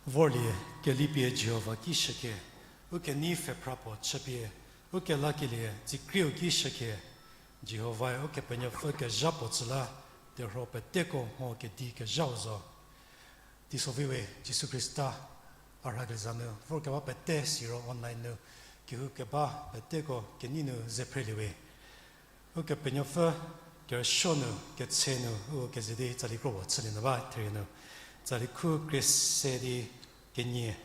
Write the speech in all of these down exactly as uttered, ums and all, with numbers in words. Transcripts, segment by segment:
Vorlie kelipie Jihova ki shükhie, u kenei pfhephra puo chüpie, u kelakelie tsikrieu ki shükhie, Jihovae Ukepenuopfü kezha puo tsü la, terhuo peteko mho kedi kezhau zo. Teisovi we Jisu Khrista a rhakezha nu vorkeba pete siro online nu kehou keba peteko kenei nu ze phrelie we. Ukepenuopfü kerüsuo nu, ketse nu, u keze di tsali kro puo chülie nyü ba therie nu, tsali khu krie se di kenie,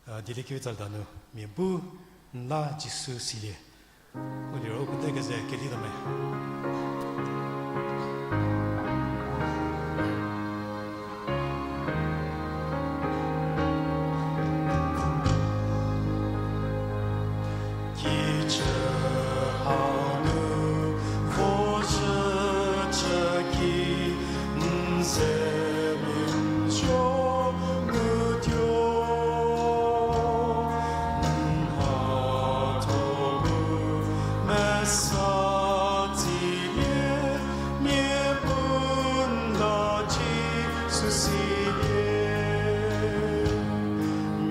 a, dieliekevi tsali da nu, mia bu n la Jisu silie. U liro u pete keze keli tuo me. Kijü hau nu vo zhüchü ki, n ze mi n zo ngutuo, n mhatho bu mesa tsilie, mia bu n la Jisu silie.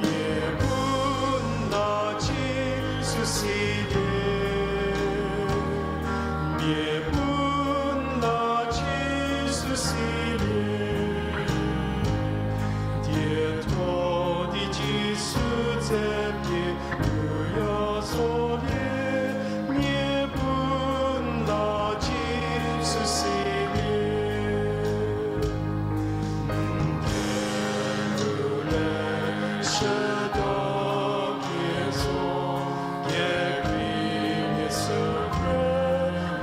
Mia bu n la Jisu silie. Mia bu n la Jisu silie. Dietho di Jisu tsepie uya zolie. Mia bu n la Jisu silie. N kehou le shütuo kie zo, kekhrie nie sü kre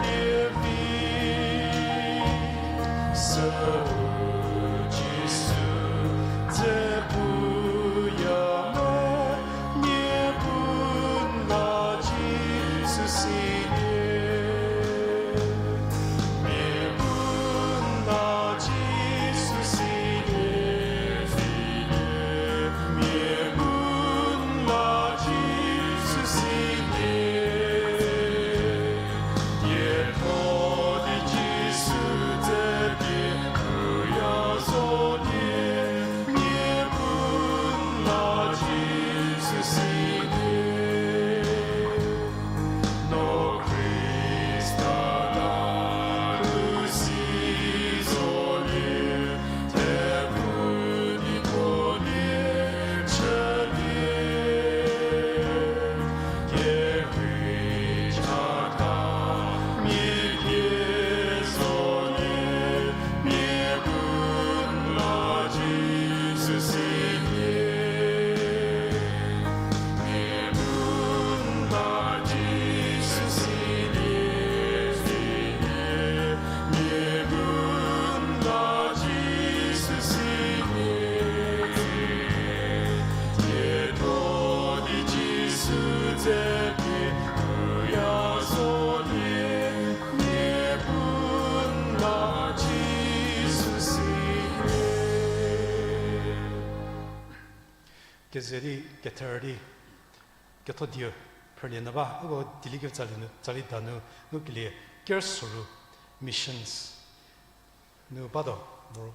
lievi. Süu Jisu dze puya me, mia bu n la Jisu silie. Mia bu n la Jisu silie, silie. Mia bu n la Jisu silie. Dietho di Jisu tsepie uya zolie, mia bu n la Jisu silie. No Khrista la u si zolie, thepfu di puo lie chülie. Kekhrie chata mia kie zolie, mia bu n la Jisu silie. Mia bu n la Jisu silie, silie. Mia bu n la Jisu silie. Dietho di Jisu tsepie uya zolie, mia bu n la Jisu silie. Keze di kether di ketho dieu phrülie nyü ba, uko dieliekevi tsali nu, tsali da nu ngukelie ker soru missions nu batuo, mu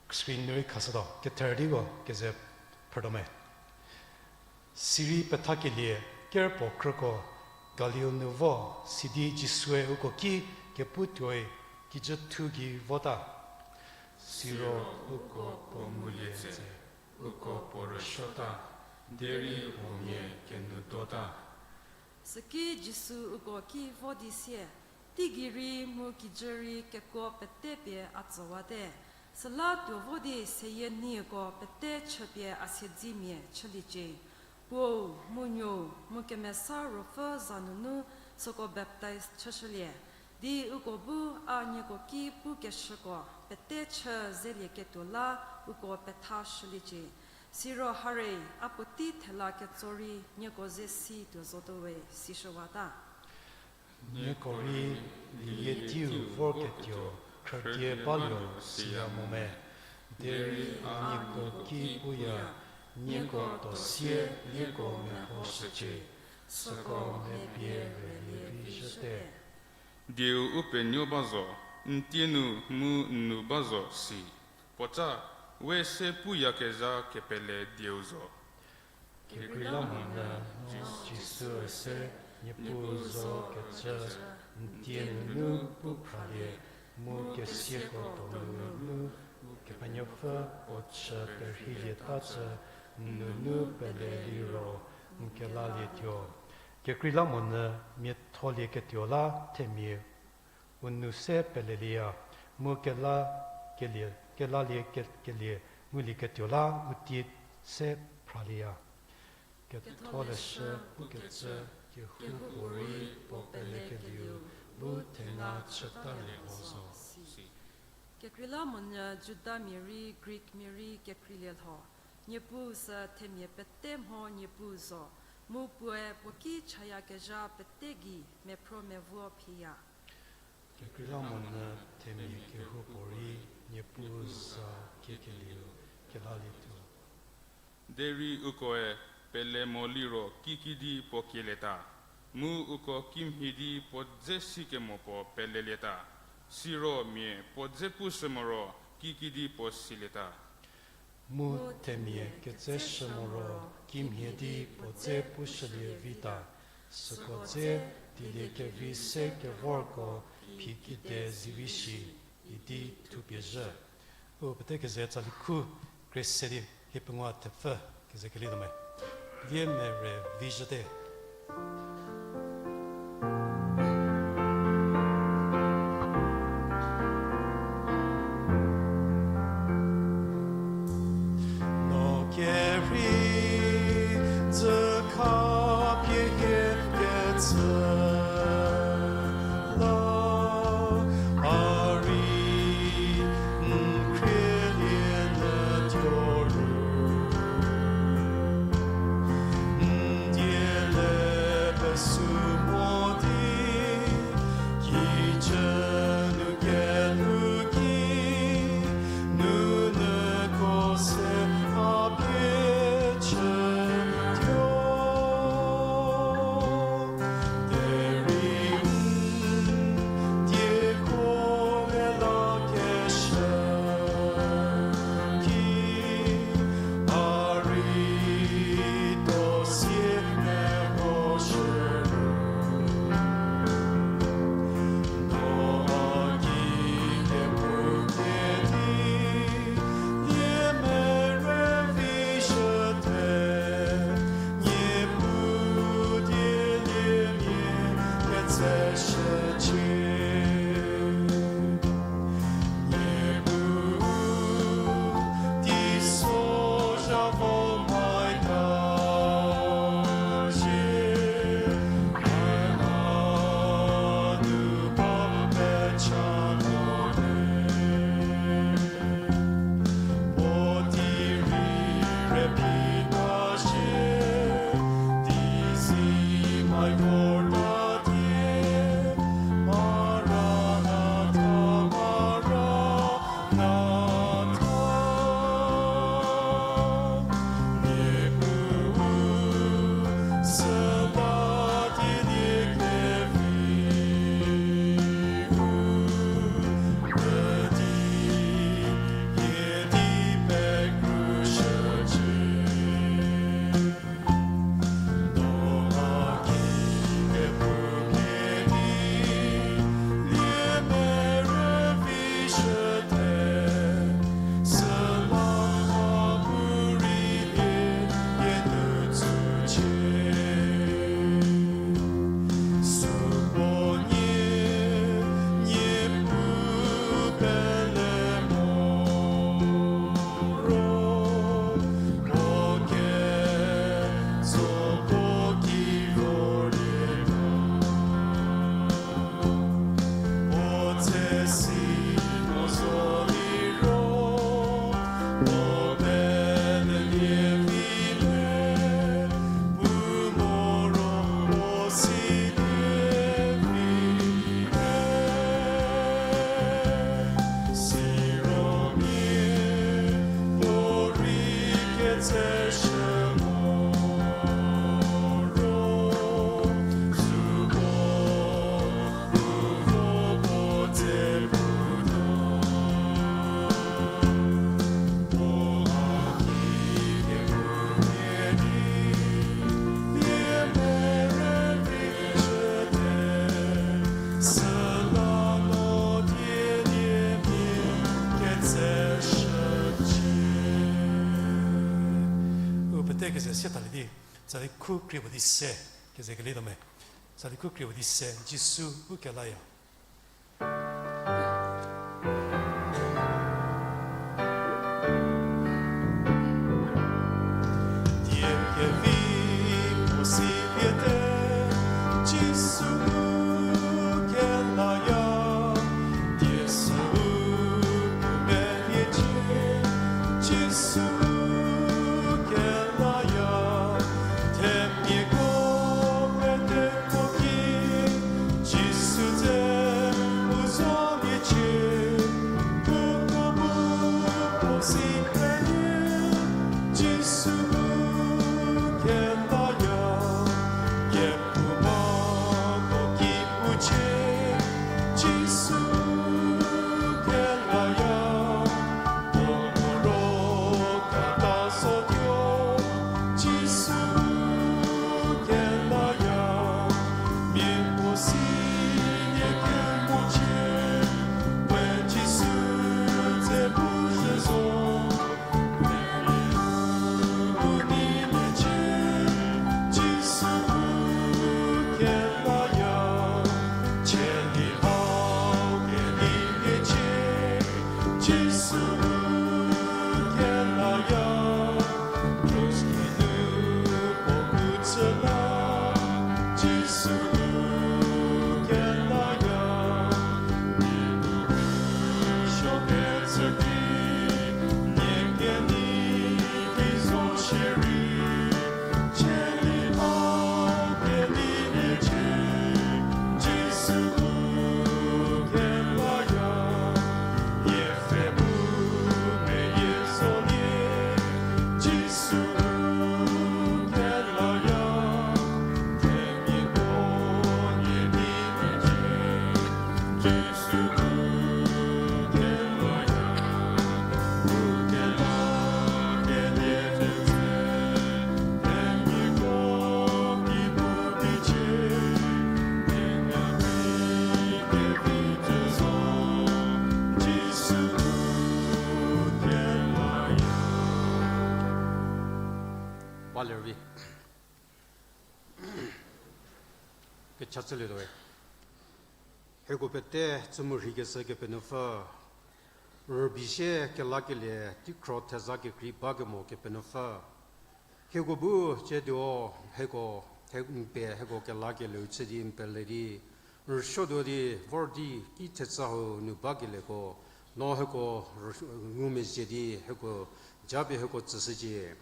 screen nu rei khashütuo, kether diko keze phrütuo me. Sirei pethakelie ker puo khrüko Galil nu vo, sidi Jisue uko ki kepu tuoi kijüthu gei vota. Siro uko puo ngulie tse, uko puo rüsuota, derei puo mia kenou tuota. Süki Jisu uko ki vo di sie, teigei rei mu kijü rei kekuo pete pie a tsüwate. Süla tuo vo di seyie nieko pete chüpie a siedzemia chüliecie. Puou, mu Nuou, mu Kemesa Ruopfü za nunu süko baptize chüshülie, di uko bu a nieko ki pukeshüko pete chü zelieketuo la uko pethashüliecie. Siro hare, a puotei thela ketso rei nieko ze si tuo zotuo we, sishüwata. Nieko rei lilie teiu vorketuo khrüdie baluo siya mo me. Derei a nieko ki puya, nieko tuo sie nieko mehoshücie, süko mepie rülie vishüte. Dieu u penuo ba zo, n tie nu mu n nu ba zo si. Puoca, We se puyakezha kepele dieu zo. Kekreilamonyü, Jisu üse, Niepuu zo kecü, n tie nunu pu phralie, mu kesiako donu nunu, Kepenuopfü puo chü perheilietacü, n nunu pele liro, n kelalietuo. Kekreilamonyü, miatholieketuo la themia u nou se pelelieya, mu kela kelie, kelalie ke-, kelie ngulieketuo la u tie se phralieya. Ketholeshü pukecü kehoupuorei puo pelekelieu bu thenga chütalie lho zo. Kekreilamonyü Judamia rei Greekmia rei kekreilie lho, Niepuu sü themia pete mho Niepuu zo, mu puoe puo ki chayakezha pete gei mephro mevo phiya. Kekreilamonyü themia kehoupuorei Niepuu za kiekelieu kelalietuo. Derei ukoe pele mo liro kikidi puo kielieta, mu uko kimhie di puo dze sikemo puo pelelieta, siro mia puo dze pushü moro kikidi puo silieta. Mu themia ketseshü moro kimhie di puo dze pushülie vita, süko dze dieliekevi se kevorko phi kide zivi shi idi thupie zhü. U pete keze tsali khu kre se di hiepengou thepfü keze kelietuo me. Lie mere vi zhüte. No kerhei dzükhapie hie kecü la, a rei n khrielie nyü tuo ru, n diele peso Se talie di, tsali khu krie puo di se, keze kelietuo me. Tsali khu krie puo di se, Jisu u kelaya. Die kevi puo siliete, Jisu u kelaya. Die sü u puo meliecie, Jisu u kelaya. Themiako pete ko ki, Jisu dze u zoliecie. Uko bu puo si pelie, Jisu u kelaya. Kephouma ko ki pucie, Jisu u kelaya. Puo moro kata zotuo, Jisu u kelaya. Mia puo silie kemocie, we Jisu dze pu zhü zo. Mia u niniecie, Jisu u kelaya. Cheli hau keliliecie, Jisu u kelaya. Krus ki nu puo pu chü la, Jisu u kelaya. Mia u shokecü ki, nie kenei ki zo shierei, cheli hau keliliecie, Jisu u kelaya. Yiepfhe bu meyie zolie, Jisu u kelaya. Themiako nie di mecie, Jisu u kelaya. U kela kelie tse, themiako ki bu bicie, themia ki kevi tse zo, Jisu u kelaya. Ba lervi. Kecha chülietuo we. Hieko pete chü mu rheikeshü Kepenuopfü, rübei sie kelakelie teikhro theza kekrei bakemo Kepenuopfü. Hieko bu tsiedo hieko, hie, n pe hieko kelakelieu chü di n pele di, n rüsuotuo di vor di ki thetsü hau nu bakelieko, no hieko rü-, ngumezhie di hieko japie hieko tsüshücie.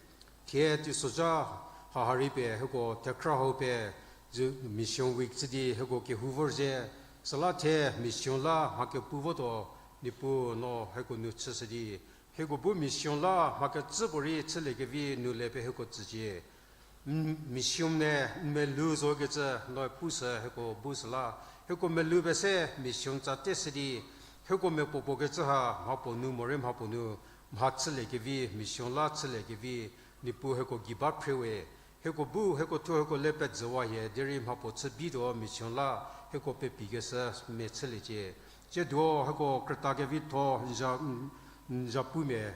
Thie teisozha haha rei pie hieko thekhra hau pie, zü Mission Week chü di hieko kehou vorzhie, süla thie mission la mha kepu votuo, Niepuu no hieko nu chüshü di, hieko bu mission la mha kecüpuorei chüliekevi nu le pie hieko tsücie. N-, mission ne n melou zokecü no pushü hieko bu süla, hieko melou pie se mission tsate shü di, hieko mia puopuo kecü ha mhapuo nu morei mhapuo nu mha chüliekevi, mission la chüliekevi, Niepuu hieko gei ba phrewe. Hieko bu hieko thuo hieko le pejüwa hie derei mhapuo chü bituo mission la hieko pepikeshü mia chüliecie. Tsiedo hieko krüta kevitho n za, n zapumia,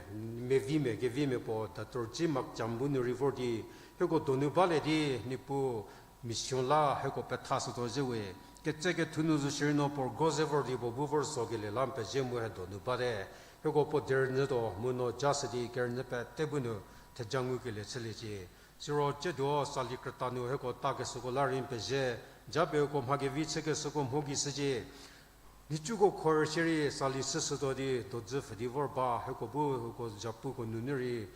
mevimia, kevimia puo Doctor G. Makcham bu nu rei vor di, hieko donu balie di, Niepuu mission la hieko pethashütuo zhie we. Ketse kethu nu zo shierei no puo rügo ze vor di puo bu vor zokelie la n pezie mu hie donu bate. Hieko puo derünyütuo mu no jashü di kerünyü pete bu nu theja ngukelie chüliecie. Siro tsiedo sali krüta nu hieko takeshüko la rei n pezie, japie uko mha kevi chükeshüko mho gei shücie. Nhicuko khor shierei sali chüshütuo di dodzü pfü di vor ba, hieko bu uko zapuko nunu rei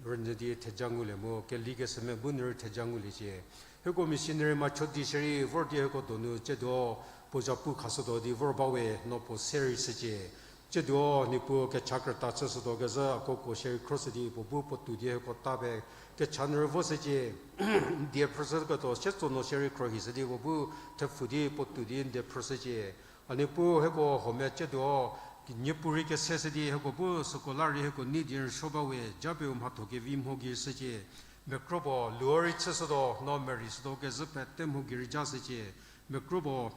rünyü di theja ngulie mu, kelikeshümia bu nu rei theja nguliecie. Hieko missionary macho di shierei vor di hieko donu tsiedo puo zapu khashütuo di vor ba we no puo se rei shücie. Tsiedo Niepuu kecha krüta chüshütuo kezhü akoko shierei khroshü di puo bu puo tou di hieko ta pie kecha nu rei voshücie. N die phrüshüketuo sietso no shierei khrohishü di puo bu thepfü di puo tou di n die phrüshücie. A Niepuu hieko huomia tsiedo, Niepuu rei keseshü di hieko bu süko la rei hieko nei di rüsuo ba we, japie u mhatho kevi mho gei shücie. Mekro puo luo rei chüshütuo, no merei shütuo kezhü pete mho gei rei jashücie. Mekro puo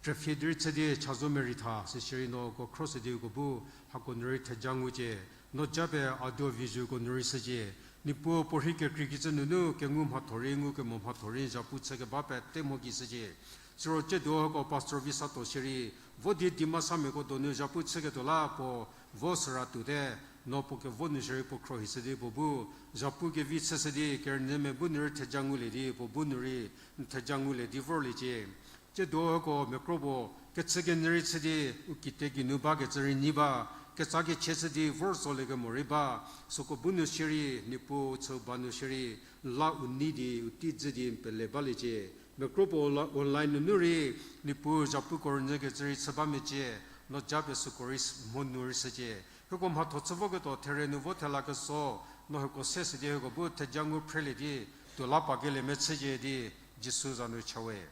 traffic di rei chü di chazo merei tha, sishierei no uko khroshü di uko bu hako nu rei theja ngucie. No japie audio visualko nu rei shücie. Niepuu puorhi kekreikecü nunu kengu mhatho rei, ngukemo mhatho rei zhapu chükeba pete mho gei shücie. Siro tsiedo hako Pastor Visato shierei, vo di Dimasa miako donu zhapu chüketuo la puo vo süra tuote, no puo kevo nu shierei puo khruohishü di puo bu zhapu kevi chüshü di kerünyümia bu nu rei theja ngulie di puo bu nu rei n theja ngulie di vorliecie. Tsiedo hako miakro puo kechükenyü rei chü di u kite geinu bakecü rei nyi ba, ketsa kechie chü di vor zolie kemo rei ba, süko bu nu shierei Niepuu chü ba nu shierei n la u nei di u tei dzü di n pele baliecie. Miakro puo online nunu rei Niepuu zhapuko rünyükecü rei chü ba mecie, no japie süko rei mho nu rei shücie. Hieko mhatho chü voketuo there nu vo thela keso, no hieko se shü di hieko bu theja ngu phrelie di tuo la pakelie mechücie di Jisu za nu chawe.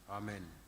Amen.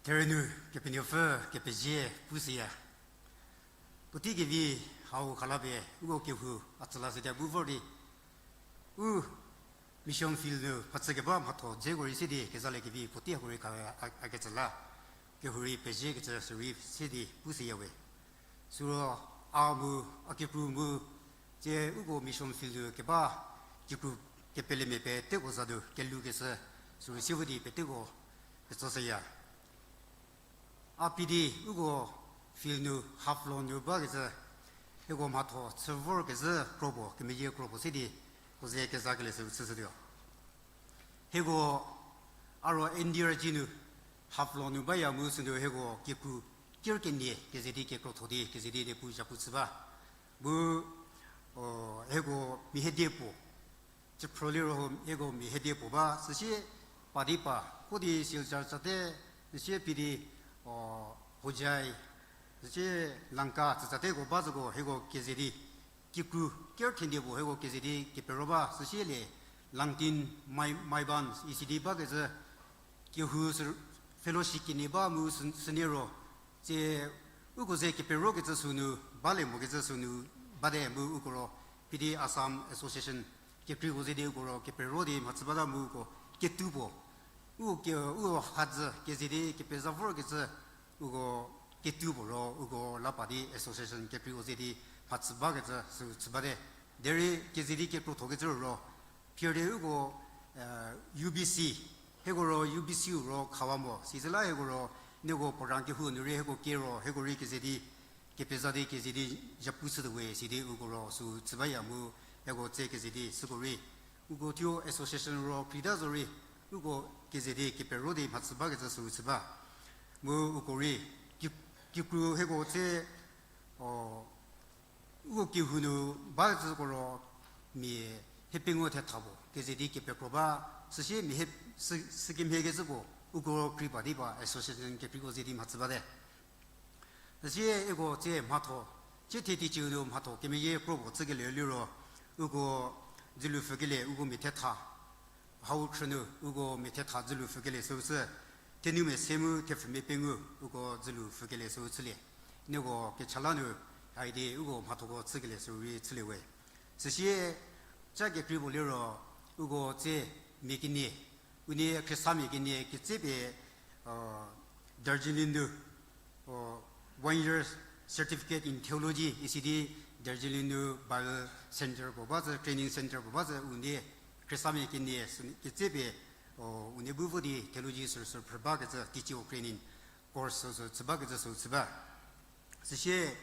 Therenu Kepenuopfü kepezie pushüya. Puotei kevi hau khalapie uko kehou a tsüla süte bu vor di u mission field nu mhachü keba mhatho dzeko rei se di kezalie kevi puotei hako rei kha a, a ketsü la kehou rei pezie kecü sürei se di pushüya we. Süro a mu, a kikru mu, tsie uko mission field nu keba kikru kepelemia peteko za nu kelukeshü sürei se vo di peteko ketsoshüya. A pie di uko field nu Haflong nu bakecü, hieko mhatho chü vorkezhü kro puo, kemeyie kro puo se di, puo ze kezakelie sü chüshütuo. Hieko a ro N D R G nu Haflong nu baya mu sünu hieko kikru ker kenie keze di kekrotho di keze di Niepuu zhapu chü ba. Bu, o, hieko mia hiedie puo, chüphrü liro hieko mia hiedie puo ba, süsie pa di pa, ko di Silchar tsate, süsie pie di, o, Hojai, süsie Lanka tsütsateko ba züko hieko keze di kikru ker thenie puo hieko keze di kepero ba, süsie le Langtin, Mai-, Maiban isi di bakecü kehou sü fellowship kenie ba mu sü-, sünie ro, tsie uko ze keperokecü sünu, balie mokecü sünu, bate mu uko ro, pie di Assam Association kekreiko ze di uko ro kepero di mhachü bata mu uko ketuo puo. Uko ke, uko hadzü keze di kepeza vorkecü uko ketuo puo ro, uko la pa di association kekreiko ze di mhachü bakecü sü chü bate. Derei keze di kekrothokecü ro, phir di uko, eh, U B C, hieko ro U B C u ro khawa mo. Sizüla hieko ro, nieko program kehou nu rei hieko kie ro, hieko rei keze di, kepeza di keze di zhapu chütuo we, sidi uko ro sü chü baya mu, hieko tse keze di süko rei uko thuo association ro krita zorei, uko keze di kepero di mhachü bakecü sü chü ba. Mu uko rei, ki-, kikru hieko tse, o, uko kehou nu bakecüko ro mia hiepengou thetha puo keze di kepekro ba, süsie mia hie-, sü-, sükemhiekecü puo, uko krei pa di pa association kekreiko ze di mhachü bate. Süsie uko tse mhatho, tsie thie teiciu nu mhatho kemeyie kro puo chükelie liro, uko dzülu pfükelie uko mia thetha, hau khrünu uko mia thetha dzülu pfükelie süu chü, thenumia se mu thepfumia pengou uko dzülu pfükelie süu chülie. Nieko kecha la nu, haidi uko mhathoko chükelie süu rei chülie we. Süsie, ca kekrei puo liro, uko tse mia kenie, unie Khristamia kenie ketsepie, Darjeeling nu, one year certificate in theology isi di Darjeeling nu Bible Center puo ba zü, training center puo ba zü, unie Khristamia kenie sü ketsepie, unie bu vo di theology sü sü phrü bakecü teiciu training course sü sü chü bakecü sü chü ba. Süsie,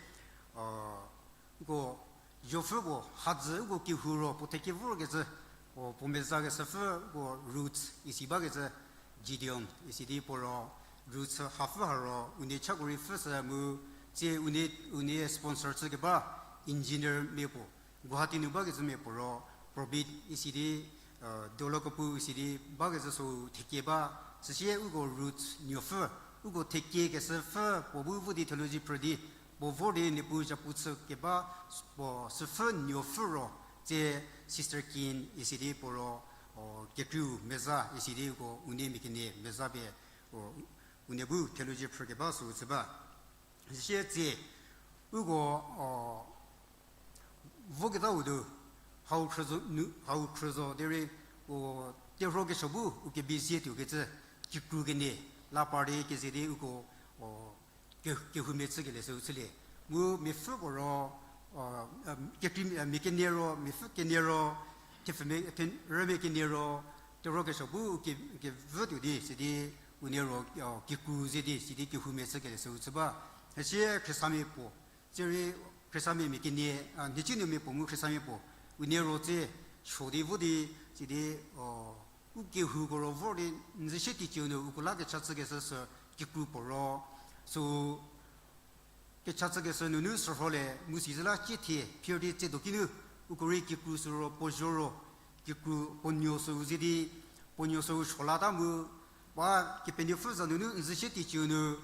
uko, zopfü puo hadzü uko kehou ro puo thekie vorkecü, o, puo mezakeshüpfü uko Roots isi bakecü, Gideon isi di puo ro, Roots hapfü ha ro unie chako rei pfhü sü mu, tsie unie, unie sponsor chü keba engineer mia puo, Guwahati nu bakecü mia puo ro, Probit isi di, Dolokapu isi di bakecü süu thekie ba, süsie uko Roots nuopfü, uko thekie keshüpfü puo bu vo di theology phrü di, puo vor di Niepuu zhapu chü keba, puo süpfü nuopfü ro, tsie Sister Kin isi di puo ro, o, kekreiu meza isi di uko unie mia kenie meza pie, o, unie bu theology phrü keba süu chü ba. Süsie tsie, uko, o, voketau nu, hau khrüzo nu, hau khrüzo derei, o, terhuo kesuo bu u kebi zie tuokecü, kikru kenie, la par di keze di uko, o, ke-, kehoumia chükelie süu chülie. Mu miapfü puo ro, o, kekrei, mia kenie ro, miapfü kenie ro, thepfumia, phen-, rümia kenie ro, terhuo kesuo bu u ke-, kevü tuo di, sidi, unie ro, o, kikru ze di, sidi kehoumia chükelie süu chü ba. Süsie Khristamia puo, tsie rei Khristamia mia kenie, a, nhicu nu mia puo mu Khristamia puo, unie ro tsie suo di vo di, sidi, o, u kehouko ro vor di, n zü sie teiciu nu uko la kecha chükeshü sü kikru puo ro, sü kecha chükeshü nunu sürholie mu sizü la cie thie phir di tsie do kinu, uko rei kikru sü ro puo zuo ro, kikru puo nuo süu ze di, puo nuo süu suo lata mu, ba Kepenuopfü za nunu n zü sie teiciu nu,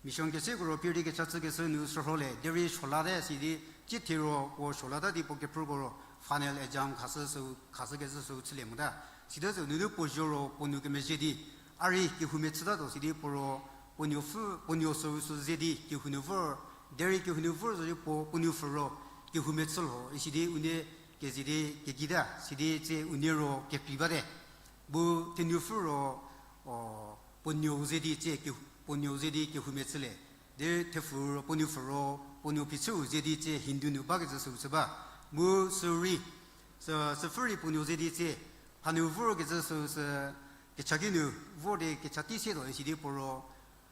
mission keseko ro phir di kecha chükeshü nu sürholie, derei suo late sidi, cie thie ro puo suo lata di puo kephrüko ro final exam khashü süu, khashükeshü süu chülie mota. Sita sü nunu puo zuo ro puo nu kemezhie di, a rei kehoumia chütatuo sidi puo ro, puo nuopfü, puo nuo süu sü ze di kehou nu vor, derei kehou nu vor zo di puo, puo nuopfü ro kehou mechü lho, isi di unie keze di kegita, sidi tse unie ro kekrei bate. Bu thenuopfü ro, o, puo nuou ze di tse ke-, puo nuou ze di kehou mechülie. Derei thepfu ro, puo nuopfü ro, puo nuo phichüu ze di tse Hindu nu bakecü süu chü ba. Mu sürei, sü, süpfü rei puo nuo ze di tse, hanu vorkecü süu sü, kechaki nu vor di kecha tei se tuo isi di puo ro,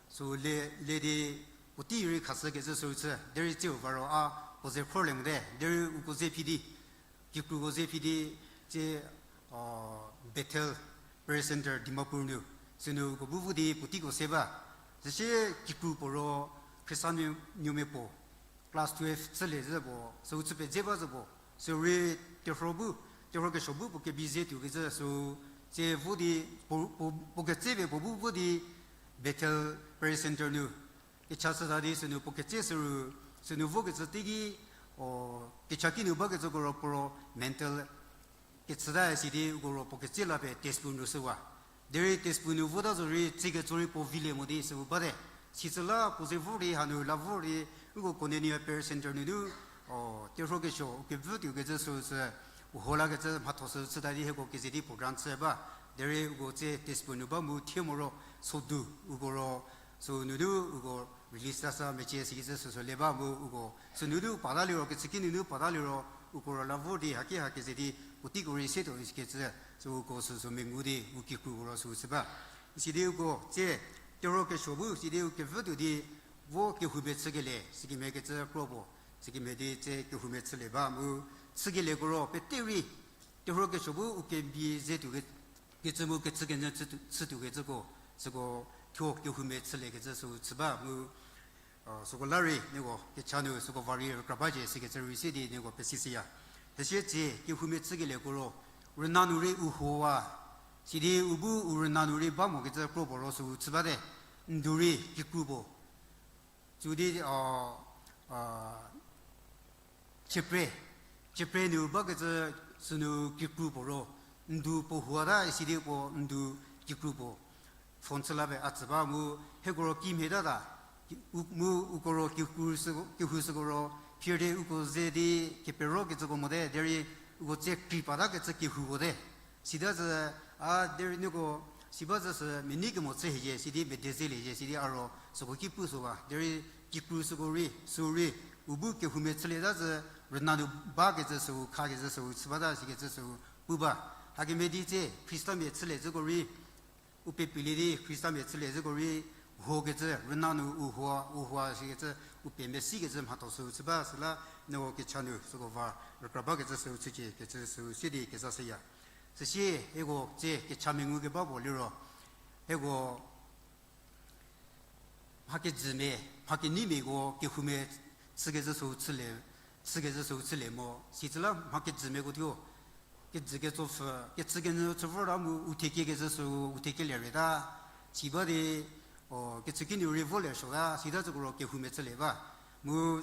sü le, le di puotei rei khashükecü süu chü, derei tseu va ro a puo ze khorlie mote, derei uko ze phi di, kikruko ze phi di, tse, o, Bethel Prayer Centre Dimapur nu, sünu uko bu vo di puoteiko se ba. Süsie kikru puo ro Khristanmia nuomia puo, class twelve chülie zhü puo, süu chü pedze ba zhü puo, sürei terhuo bu, terhuo kesuo bu puo kebi ze tuokecü süu, tse vo di, puo, puo, puo ketse pie puo bu vo di, Bethel Prayer Centre nu kecha chüta di sünu puo ketse sürei, sünu vokecü teiki, o, kechaki nu bakecüko ro puo ro mental kechüta isi di uko ro puo ketse la pie Tezpur nu shüwa. Derei Tezpur nu vota zorei tsiketso rei puo vilie mo di süu bate. Sitsüla puo ze vor di hanu la vor di uko Koinonia Prayer Centre nunu, o, terhuo kesuo u kevü tuokecü süu sü, u ho lakecü mhatho sü chüta di hieko keze di program chü ba. Derei uko tse Tezpur nu ba mu thie moro sodu uko ro, sünunu uko release tasa mecie sikecü süsü le ba mu uko sünunu pata liro kechüki nunu pata liro uko ro la vor di haki ha keze di puoteiko rei se tuo ikecü sü uko süsü mengu di u kikruko ro süu chü ba. Isi di uko tse terhuo kesuo bu isi di u kevü tuo di vo kehou mechükelie sikemhie kecü kro puo, sikemhie di tse kehou mechülie ba mu chükelieko ro pete rei terhuo kesuo bu u kebi ze tuo ke, kecü mu kechü kenyü chü tuo, chü tuokecüko, süko thuo kehou mechüliekecü süu chü ba mu, o, süko la rei nieko kecha nu süko va rei rükra bacie sikecü rei se di nieko pesishüya. Süsie tsie kehou mechükelieko ro, rüna nu rei u huowa, sidi u bu u rüna nu rei ba mokecü kro puo ro süu chü bate, ndu rei kikru puo. Tsü di, a, a, Chepre, Chepre nu bakecü sünu kikru puo ro, ndu puo huata isi di puo ndu kikru puo phone chü la pie a tsü ba mu, hieko ro kimhie tata, ki-, u-, mu uko ro kikru sü, kehou süko ro, phir di uko ze di keperokecüko mote, derei uko tse krei patakecü kehouko te. Sita zü, a, derei nieko, si ba zü sü, meni kemo chü hiecie, sidi mede zelie hiecie, sidi a ro, süko ki pu süwa. Derei kikru süko rei, sü rei, u bu kehou mechülie ta zü, rüna nu bakecü süu, khakecü süu, chü bata sikecü süu, pu ba. Hakemhie di tse, Khristamia chülie züko rei, u pepilie di Khristamia chülie züko rei, huokecü, rüna nu u huo, u huo sikecü, u pie mesikecü mhatho süu chü ba süla, nieko kecha nu süko va rükra bakecü süu chücie kecü süu sie di kezashüya. Süsie hieko tse kecha mengu keba puo liro, hieko mha kejümia, mha keneimiako kehou me chükecü süu chülie, chükecü süu chülie mo. Sitsüla mha kejümiako thuo, kejü ketsopfü, kechükenyü chü vorta mu u thekiekecü süu, u thekielie reta. Si ba di, o, kechüki nu rei volie suota, sita züko ro kehou me chülie ba. Mu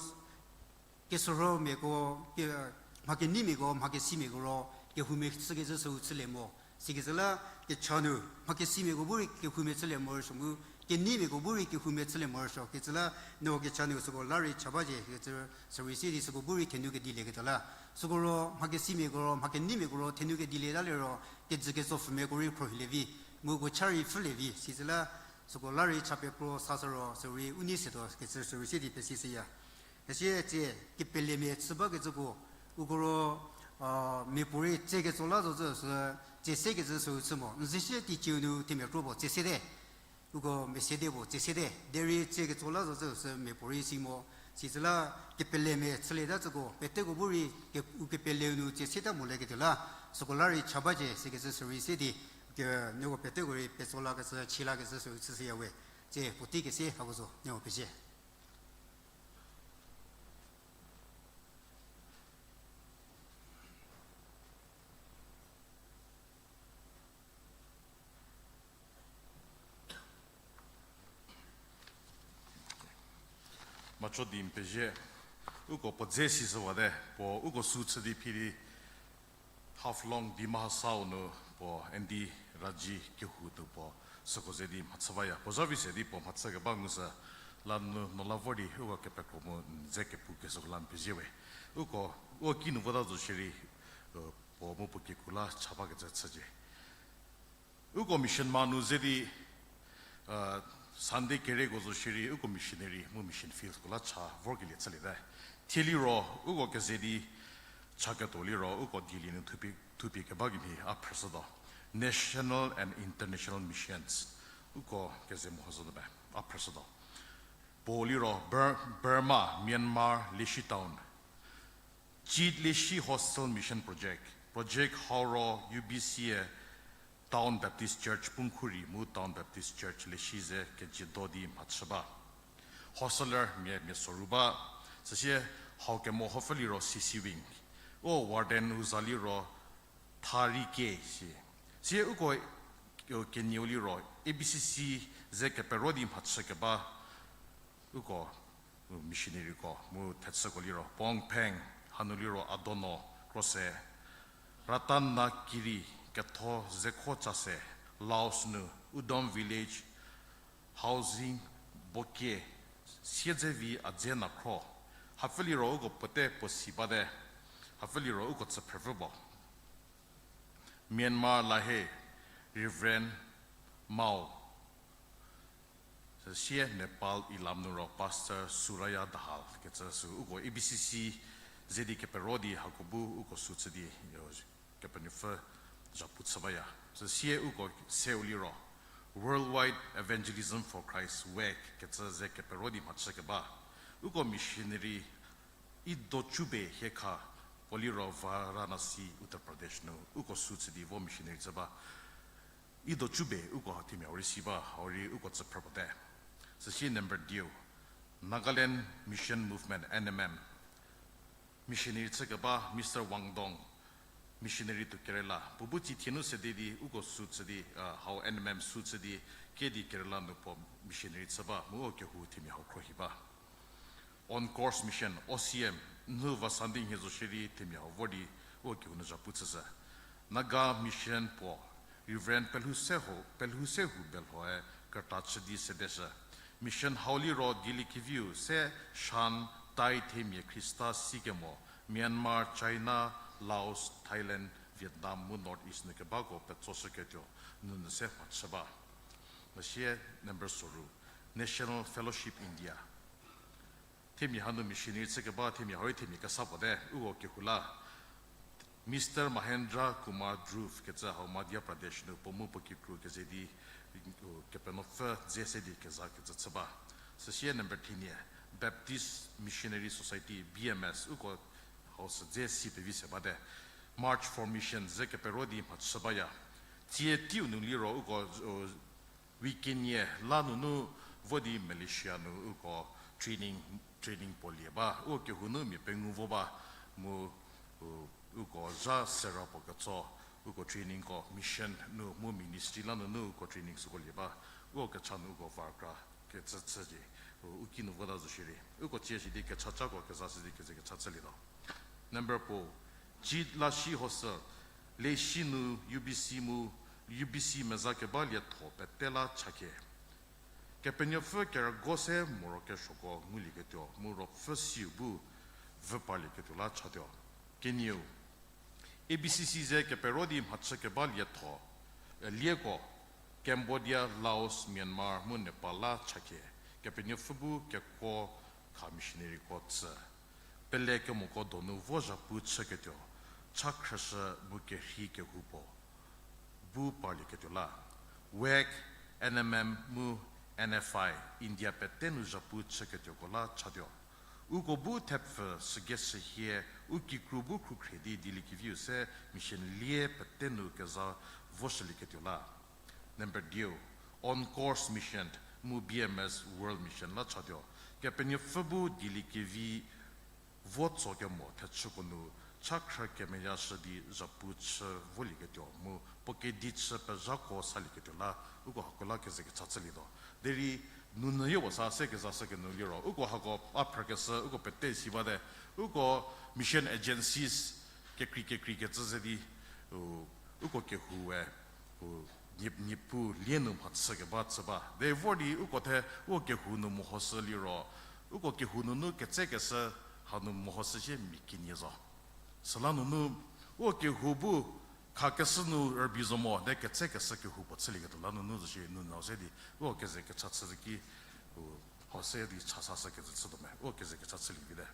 kesürhomiako, ke, mha keneimiako, mha kesimiako ro, kehou me chükecü süu chülie mo. Sikecü la kecha nu, mha kesimiako bu rei kehou me chülie morosuo mu, keneimiako bu rei kehou me chülie morosuo. Kecü la, nieko kecha nu süko la rei cha bacie, kecü sürei sie di süko bu rei thenu kedilieketuo la. Süko ro, mha kesimiako ro, mha keneimiako ro, thenu kedilieta liro, kejü ketsopfümiako rei khrohilie vi, mu uko cha rei pfhülie vi, sitsüla, süko la rei cha pekro sa süro, sürei u nei setuo, kecü sürei sie di pesishüya. Süsie tsie, kepelemia chü bakecüko, uko ro, a, miapuorei tsie ketso la zo zü sü, tsie sekecü süu chü mo, n zesie teicieu nu themia kro puo tsie sete. Uko mia sede puo tsie sete, derei tsie ketso la zo zü sü miapuorei si mo, sitsüla kepelemia chülieta züko, peteko bu rei ke, u kepeleu nu tsie seta molieketuo la, süko la rei cha bacie sikecü sürei sie di, ke, nieko peteko rei petso lakecü, chie lakecü süu chüshüya we, tsie puotei kese hako zo, nieko pezie. Macho di n pezie, uko puo dze si züwate, puo uko sü chü di phi di, Haflong Dima Hasao nu Puo N D Raji kehou nu puo süko ze di mhachü baya. Puo zha vi se di puo mhachü keba ngu sü la nu no la vor di uko kepekro mu n ze kepu kesüko la n pezie we. Uko, uko kinu vota zo shierei, puo mu puo kikru la cha bakecü chücie. Uko mission ma nu ze di, Sunday kereko zo shierei uko missionary mu mission field ko la cha vorkelie chüliete. Thie liro uko keze di chaketuo liro uko dielie nu thupie, thupie keba kemhie a phrüshütuo. National and international missions. Uko keze meho zo nu be a phrüshütuo. Puo liro Bur-, Burma, Myanmar, Leshi Town. Chit Leshi Hostel Mission Project. Project hau ro U B C-e Town Baptist Church Pungkhuri mu Town Baptist Church Leshi ze kejiedo di mhachü ba. Hosteler mia, mia soru ba. Süsie hau kemo hopfü liro C C wing. O warden u za liro Tharike si. Sie uko, o, kenieu liro A B C C ze kepero di mhachü keba uko, u, missionaryko mu thechüko liro Pongpheng, hanu liro Adono Krose, Ratanakiri, ketho Zekho Chase, Laos nu Udom Village, Housing Bokie, Siedzevi Adze Nakhro, hapfü liro uko puote puo si bate, hapfü liro uko tsüphrüpfü bo. Myanmar Lahe, Reverend Mao, süsie Nepal Ilam nu ro Pastor Suraya Dahal kecü sü uko A B C C ze di kepero di hako bu uko sü chü di, yo, Kepenuopfü zhapu chü baya. Süsie uko seu liro Worldwide Evangelism for Christ, wek, kecü ze kepero di mhachü keba. Uko missionary Idochube Hiekha, puo liro Varanasi, Uttar Pradesh nu uko sü chü di vo missionary chü ba. Idochube uko themia hau rei si ba, hau rei uko tsüphrü bate. Süsie number dieu, Nagaland Mission Movement, N M M. Missionary chü keba Mister Wang Dong, missionary to Kerala. Puo bu tsi thie nu sede di uko sü chü di, hau N M M sü chü di, ke di Kerala nu puo missionary chü ba, mu uko kehou themia hau khruohi ba. On Course Mission, O C M, nu va Sunday nhie zo shierei themia hau vor di uko kehou nu zhapu chüshü. Naga Mission puo, Reverend Pelhouseho, Pelhousehou Belhoe krüta chü di sedeshü. Mission hau liro dieliekeviu se Shan, Tai themia Khrista sikemo, Myanmar, China, Laos, Thailand, Vietnam mu North East nu kebako petsoshüketuo nunu se mhachü ba. Süsie number soru, National Fellowship India. Themia hanu missionary chü keba themia hau rei themia kesa puote, uko kehou la Mister Mahendra Kumar Dhruv kecü hau Madhya Pradesh nu puo mu puo kikru keze di, u, Kepenuopfü dze se di keza kecü chü ba. Süsie number thenie, Baptist Missionary Society, B M S, uko hau sü dze si pevi se bate. March for Mission ze kepero di mhachü baya. Tsie teiu nu liro uko, u, weekend-e la nunu vo di Malaysia nu uko training, training puo lie ba. Uko kehou nu mia pengou vo ba mu, u, uko zha sera puo ketso, uko trainingko mission nu mu ministry la nunu uko training süko lie ba. Uko kecha nu uko var kra kecü chü di, u, u kinu vota zo shierei uko tsie si di kechacako kezashü di keze kecha chülietuo. Number puo, Chit Lashi Hostel, Leshi nu U B C mu, U B C meza keba lietho pete la chakhe. Kepenuopfü kerügo se morokesuoko ngulieketuo mu ruopfü siu bu vü parlieketuo la chatuo. Kenieu, A B C C ze kepero di mhachü keba lietho, e, lieko, Cambodia, Laos, Myanmar mu Nepal la chakhe. Kepenuopfü bu kekuo kha missionaryko tsü. Pele kemoko donu vo zhapu chüketuo, cha khrüshü mu kerhei kehoupuo bu parlieketuo la, wek, N M M mu N F I, India pete nu zhapu chüketuoko la chatuo. Uko bu thepfü sügeshü hie, u kikru bu khrukhre di dieliekeviu se mission lie pete nu keza voshülieketuo la. Number dieu, On Course Mission mu B M S World Mission la chatuo. Kepenuopfü bu dieliekevi vo tso kemo thechüko nu cha khrü kemeyashü di zhapu chü volieketuo mu puo kedi chü pezhako salieketuo la, uko hako la keze kecha chülietuo. Derei nunyü yopuo sa se kezashü kenu liro uko hako a phrükeshü uko pete si bate, uko mission agencies kekrei kekrei kecü ze di, u, Uko kehou we, u, nie, Niepuu lie nu mhachü keba chü ba. Derei vor di uko the, uko kehou nu mehoshü liro, uko kehou nunu ketsekeshü hanu mehoshü shie mia kenie zo. Süla nunu, uko kehou bu khakeshü nu rübei zo mo, de ketsekeshü kehou puo chülieketuo la nunu zo shie nu nau se di, uko keze kecha chü ki, u, hau se di cha sashü kecü chütuo me, uko keze kecha chülie vite.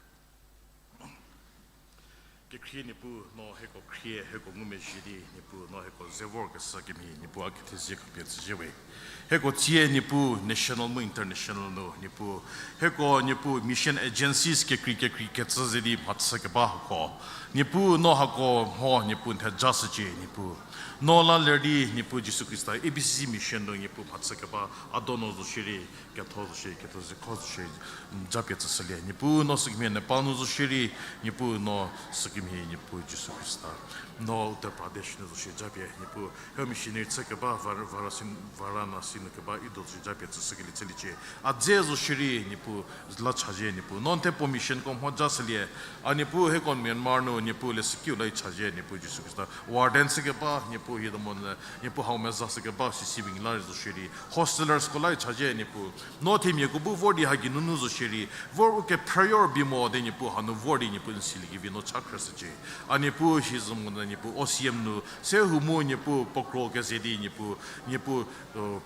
Kekhrie Niepuu, no hieko khrie, hieko ngumezhie di, Niepuu, no hieko ze vorkeshü kemhie, Niepuu a kethezie khapie tsüzhie we. Hieko tsie Niepuu national mu international nu, Niepuu, hieko Niepuu mission agencies kekrei kekrei kecü ze di mhachü keba hako. Niepuu no hako mho Niepuu n thejashücie Niepuu. No la ler di Niepuu Jisu Khrista A B C C mission nu Niepuu mhachü keba a dono zo shierei, ketho zo shie, ketho zekho zo shie, japie tsüshülie. Niepuu no sükemhie Nepal nu zo shierei, Niepuu no sükemhie Niepuu Jisu Khrista. No Uttar Pradesh nu zo shie japie Niepuu. Hieko missionary chü keba Var-, Varasi-, Varanasi nu keba Ido zo shie japie tsüshükelie chüliecie. A dze zo shierei Niepuu la chazhie Niepuu. No n the puo missionko mho jashülie. A Niepuu hieko Myanmar nu Niepuu leshükiu la chazhie Niepuu Jisu Khrista. Warden shü keba Niepuu hie domo nyü, Niepuu hau mezashü keba sisi wing la zo shierei. Hostelersko la chazhie Niepuu. No themiako bu vor di hagei nunu zo shierei. Vor u kephrüyo rübei mo di Niepuu hanu vor di Niepuu n siliekevi no cha khrüshücie. A Niepuu hie zo monyü Niepuu O C M nu, se hu mu Niepuu puo kro keze di Niepuu, Niepuu, uh,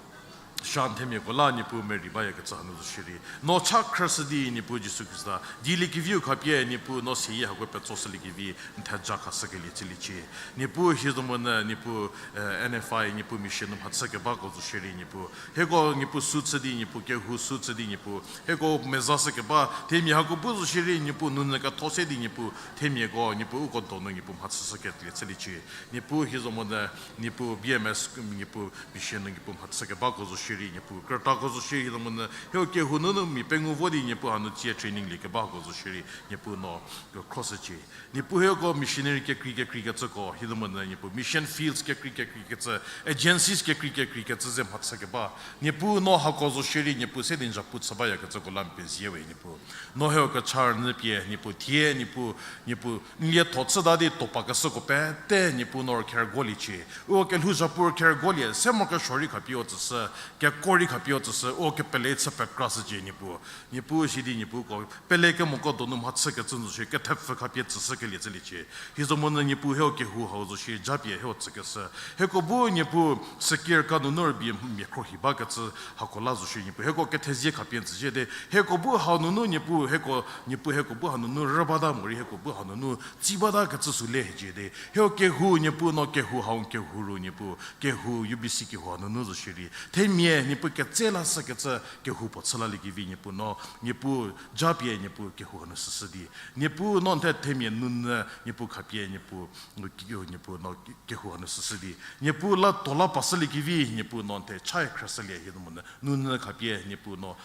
shan themiako la Niepuu merei bayakecü hanu zo shierei. No cha khrüshü di Niepuu Jisu Khrista. Dieliekeviu khapie Niepuu no seyie hako petsoshüliekevi n theja khashükelie chüliecie. Niepuu hie zo monyü Niepuu, eh, N F I Niepuu mission nu mhachü kebako zo shierei Niepuu. Hieko Niepuu sü chü di Niepuu, kehou sü chü di Niepuu. Hieko mezashü keba, themia hako bu zo shierei Niepuu nounyü ketho se di Niepuu. Themiako Niepuu uko donu Niepuu mhachüshükelie chüliecie. Niepuu hie zo monyü, Niepuu B M S, Niepuu mission nu Niepuu mhachü kebako zo shierei Niepuu. Krütako zo shierei hie zo monyü, hieko kehou nunu mia pengou vo di Niepuu hanu tsie training lie kebako zo shierei Niepuu no kro-, khroshücie. Niepuu hieko missionary kekrei kekrei kecüko, hie zo monyü Niepuu mission fields kekrei kekrei kecü, agencies kekrei kekrei kecü ze mhachü keba. Niepuu no hako zo shierei Niepuu se di n zhapu chü bayakecüko la n pezie we Niepuu. No hieko kecha rünyü pie Niepuu thie Niepuu, Niepuu n lietho chüta di topa keshüko pete Niepuu no rükherügoliecie. Uko kelhou zhapu rükherügolie, se mo kesuo rei khapie u tsüshü, keko rei khapie u tsüshü, uko kepele chü pekrashücie Niepuu. Niepuu sidi Niepuu ko pele kemoko donu mhachükecü nu zo shie kethepfü khapie tsüshükelie chüliecie. Hie zo monyü Niepuu hieko kehou hau zo shie japie hieko tsükeshü. Hieko bu Niepuu secure ka nunu rübei mia khrohi bakecü hako la zo shie Niepuu. Hieko kethezie khapie n tsüzhie di. Hieko bu hau nunu Niepuu, hieko, Niepuu hieko bu hau nunu rü bata morei hieko bu hau nunu tsi bata kecü sü le hiecie di. Hieko kehou Niepuu no kehou hau kehou ru Niepuu, kehou U B C kehou hau nunu zo shierei. Themia Niepuu ketse lashükecü kehou puo chülaliekevi Niepuu no, Niepuu japie Niepuu kehou hanu süshü di. Niepuu no n the themia nounyü Niepuu khapie Niepuu, Niepuu no kehou hanu süshü di. Niepuu la to la pashüliekevi Niepuu no n the chai khrüshülie hie zo monyü nounyü khapie Niepuu no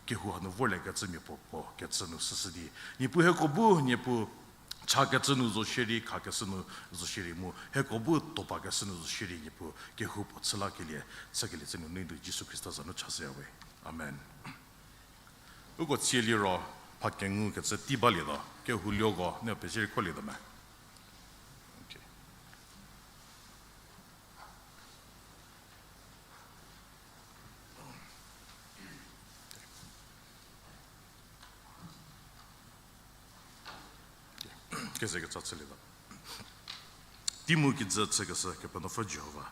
kehou hanu vorliekecü mia puo puo kecü nu süshü di. Niepuu hieko bu Niepuu chakecü nu zo shierei, khakeshü nu zo shierei mu, hieko bu topakeshü nu zo shierei Niepuu kehou puo chülakelie, chükelie chü nu nei di Jisu Khrista za nu chashüya we. Amen. Uko tsie liro, mha kengukecü tei balietuo, kehou lioko, no pezie rei kholietuo me. Keze kecha chülietuo. Tei mu kijü chükeshü Kepenuopfü Jihova,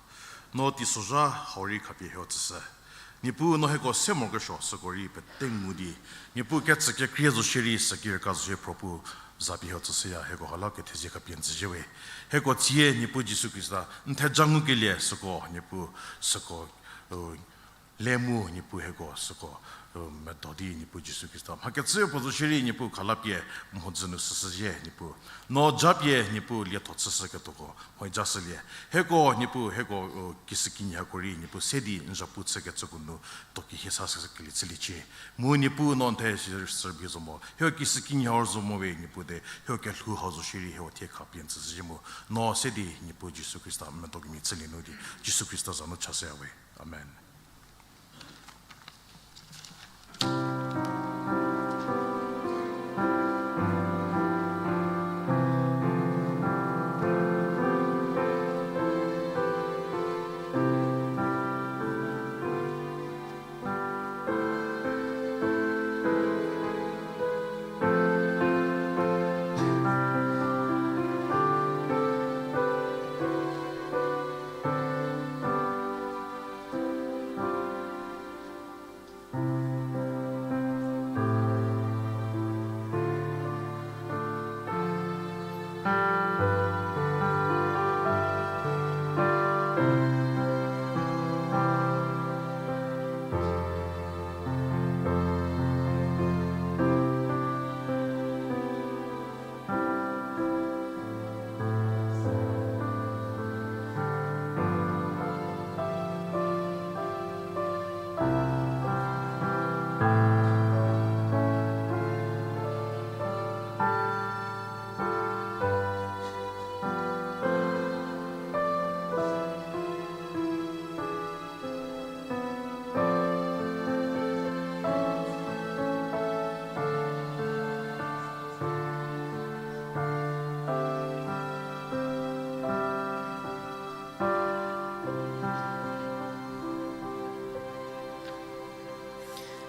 no teisozha hau rei khapie hieko tsüshü. Niepuu no hieko se morokesuo süko rei pete ngu di, Niepuu kecü kekrie zo shierei, sükirka zo shie Propu za pie hieko tsüshüya, hieko ha la kethezie khapie n tsüzhie we. Hieko tsie Niepuu Jisu Khrista n theja ngukelie süko, Niepuu süko, u, le mu Niepuu hieko süko, u, medo di Niepuu Jisu Khrista mhakecü puo zo shierei Niepuu khala pie mhodzü nu süshüzhie Niepuu. No japie Niepuu lietho chüshüketuoko mhodzü shülie. Hieko Niepuu hieko, u, kishükinyi hako rei Niepuu se di n zhapu chükecüko nu toki hie sashükelie chüliecie. Mu Niepuu no n the sü-, sürbi zo mo. Hieko kishükinyi hau zo mo we Niepuu de, hieko kelhou hau zo shierei hieko thie khapie n tsüshüzhie mu. No se di Niepuu Jisu Khrista medo kemhie chülie nu di, Jisu Khrista za nu chashüya we. Amen.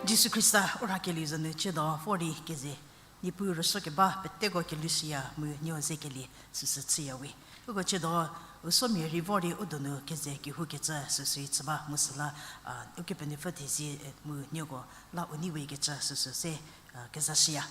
Jisu Khrista u rhakelieu za nu chüdo vor di keze, Niepuu rüsuo keba peteko kelhou shüya mu nieko ze kelie süsü chüya we. Uko chüdo, u somia rei vor di u donu keze kehoukecü süsü chü ba mu süla, a, Ukepenuopfü thezie, e, mu nieko la u nei we kecü süsü se, a, kezashüya.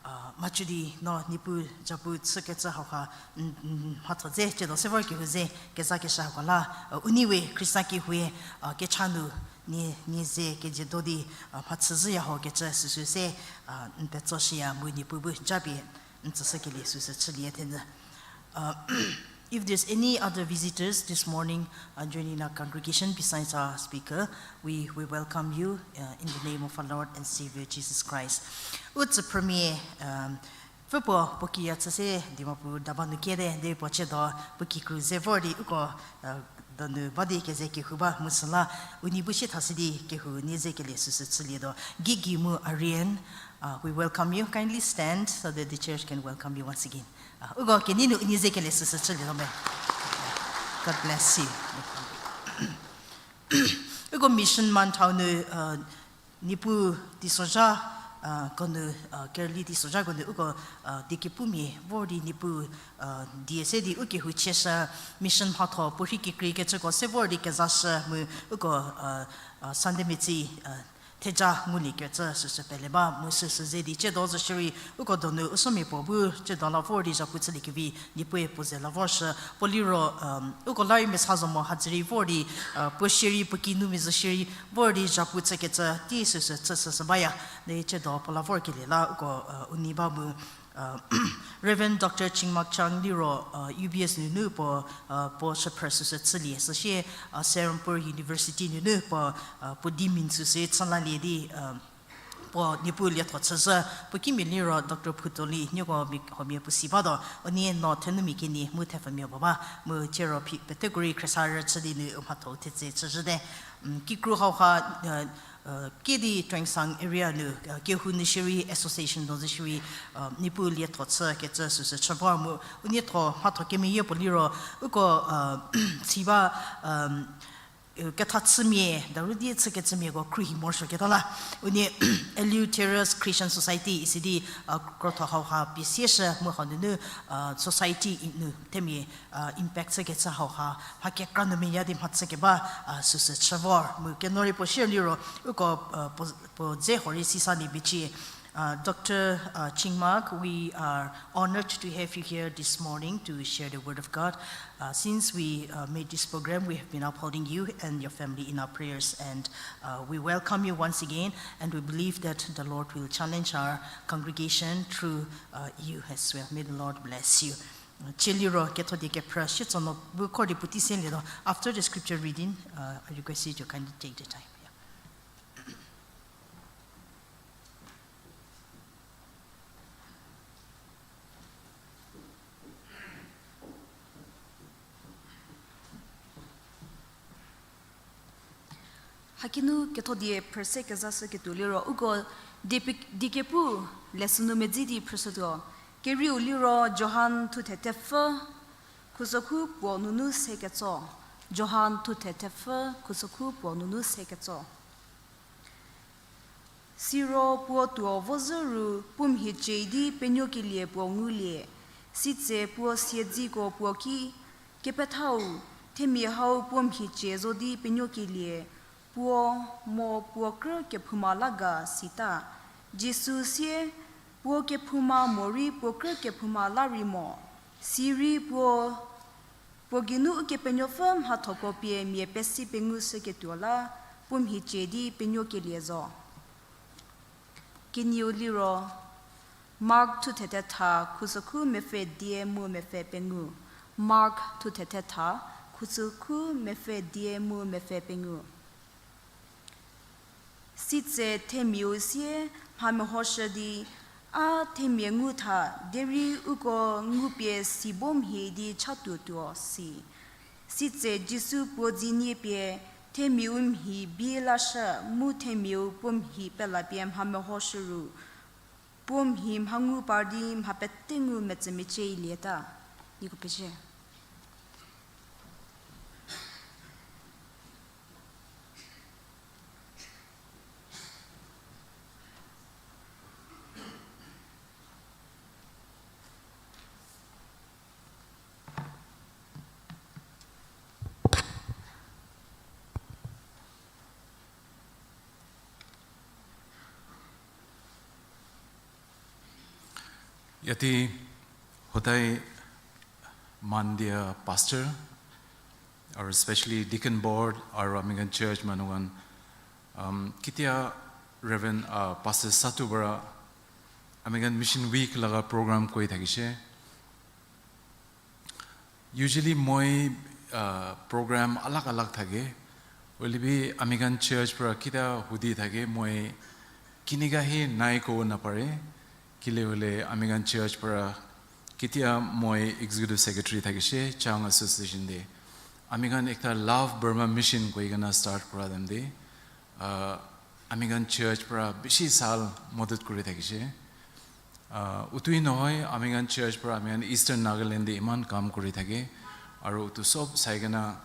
A, mhachü di no Niepuu japu chükecü hauha, n-, n-, mhatho dze chüdo se vor kehou ze kezakeshü hako la, a, u nei we Khrista kehoue, a, kecha nu nie, nie ze kejüdo di, a, mhachüzhüya ho kecü süsü se, a, n petsoshüya mu Niepuu bu japie n tsüshükelie süsü chülie thenyü. Uh, if there's any other visitors this morning, uh, joining our congregation besides our speaker, we, we welcome you, uh, in the name of our Lord and Savior Jesus Christ. U tsüphrümia, um, pfüpuo puo kiya chü se Dimapur daba nu kiete, de puo chüdo puo kikru ze vor di uko, uh, donu ba di keze kehou ba mu süla, u nei bu sie thashü di kehou nie ze kelie süsü chülietuo. Gigi mu Aryan, uh, we welcome you. Kindly stand so that the church can welcome you once again. Uh, uko kenei nu u nei ze kelie süsü chülietuo me. God bless you. Uko mission month hau nu, uh, Niepuu teisozha, uh, ko nu, uh, kerüli teisozhako nu uko, uh, diekepumia vor di Niepuu, uh, die se di u kehou chieshü mission mhatho puorhi kekreikecüko se vor di kezashü mu uko, uh, uh, Sunday metsei, uh, theja nguliekecü süsü pele ba mu süsü ze di chüdo zo shierei uko donu u somia puo bu chüdo la vor di zhapu chüliekevi Niepuue puo ze la vorshü puo liro, um, uko la rei mesa zo mo hadzü rei vor di, uh, puo shierei puo kinumia zo shierei vor di zhapu chükecü tei süsü chüshüshü baya. Di chüdo puo la vorkelie la uko, uh, u nei ba mu, uh, Reverend Doctor Chingmak Chang liro, uh, U B S nunu puo, uh, puo shüphrü süsü chülie. Süsie, uh, Serampore University nunu puo, uh, puo dean süsü chülalie di, uh, puo Niepuu lietho chüzhü, puo kimia liro Doctor Phutoli, nieko mi, huomia puo si batuo, unie no thenumia kenie mu thepfumia puo ba, mu chüro phi, peteko rei khriesarü chü di nu u mhatho thetse chüzhüte. Mm, kikru hauha, uh, uh, kidi Tuensang area nu, uh, kehou nu shierei association do zo shierei, uh, Niepuu lietho chükecü süsü chü vor mu, unie tho mhatho kemeyie puo liro, uko, uh, si ba, um, uh, kethachümia, daru die chükecümiako khruohi morosuoketa la. Unie Eleutherius Christian Society isi di, uh, krotho hauha pie sieshü mu hau nunu, uh, society nu themia, uh, impact chükecü hauha mha kekra nu meyie di mhachükeba, uh, süsü chü vor mu keno rei puo shie liro uko, uh, puo, puo dze huorei sisalie biecie. Uh, Doctor, uh, Chingmak, we are honored to have you here this morning to share the word of God. Uh, since we, uh, made this program, we have been upholding you and your family in our prayers, and, uh, we welcome you once again, and we believe that the Lord will challenge our congregation through, uh, you as well. May the Lord bless you. Uh, chüliro ketho die kephrü shie tso no bu khor di puotei selietuo. After the scripture reading, uh, I request you to kindly take the time. Yeah. Hakinu ketho die phrüse kezashüketuo liro uko die pe-, die kepu lesson nu medzi di phrüshütuo. Kerieu liro Johan thuthe thepfü, khusokhu puo nunu se ketso. Johan thuthe thepfü, khusokhu puo nunu se ketso. Siro puo tuo vozhü ru puo mhiecie di penuokelie puo ngulie. Sitse puo siedziko puo ki, Kepethau, themia hau puo mhiecie zo di penuokelie, puo mo puo krü kephouma la ga, sita. Jisu sie, Puo kephouma morei puo krü kephouma la rei mo. Sirei puo, puo geinu Ukepenuopfü mhathoko pie mia pesi pengushüketuo la, puo mhiecie di penuokelie zo. Kenieu liro, Mark thuthe thetha, khusokhu mepfü dia mu mepfü pengou. Mark thuthe thetha, khusokhu mepfü dia mu mepfü pengou. Sitse themiau sie mha mehoshü di, A themia ngu tha, derei uko ngupie si bo mhie di chatuotuo, si. Sitse Jisu puo dzienie pie themiau mhi bie lashü mu themiau puo mhi pelapie mha mehoshü ru, puo mhi mha ngu par di mha pete ngu metsümecieilieta. Nieko pezie. Yati hotai mandia pastor, aru especially deacon board, aru Anglican church manugan, um, kitia Reverend, uh, Pastor Satu bara Anglican Mission Week laga program koi thakishe. Usually moi, uh, program alag alag thake. Hoilebi Anglican church para kitia hudi thake moi kiniga hi nai ko na pare. Kile hole Anglican church para kitia moi executive secretary thakishe Chang Association de. Anglican ekta Love Burma Mission koi kena start kura dem de. Uh, Anglican church para bishi sal modot kuri thakishe. Uh, utui nohoi Anglican church para Anglican Eastern Nagaland de iman kam kuri thake. Aru utu sob sai kena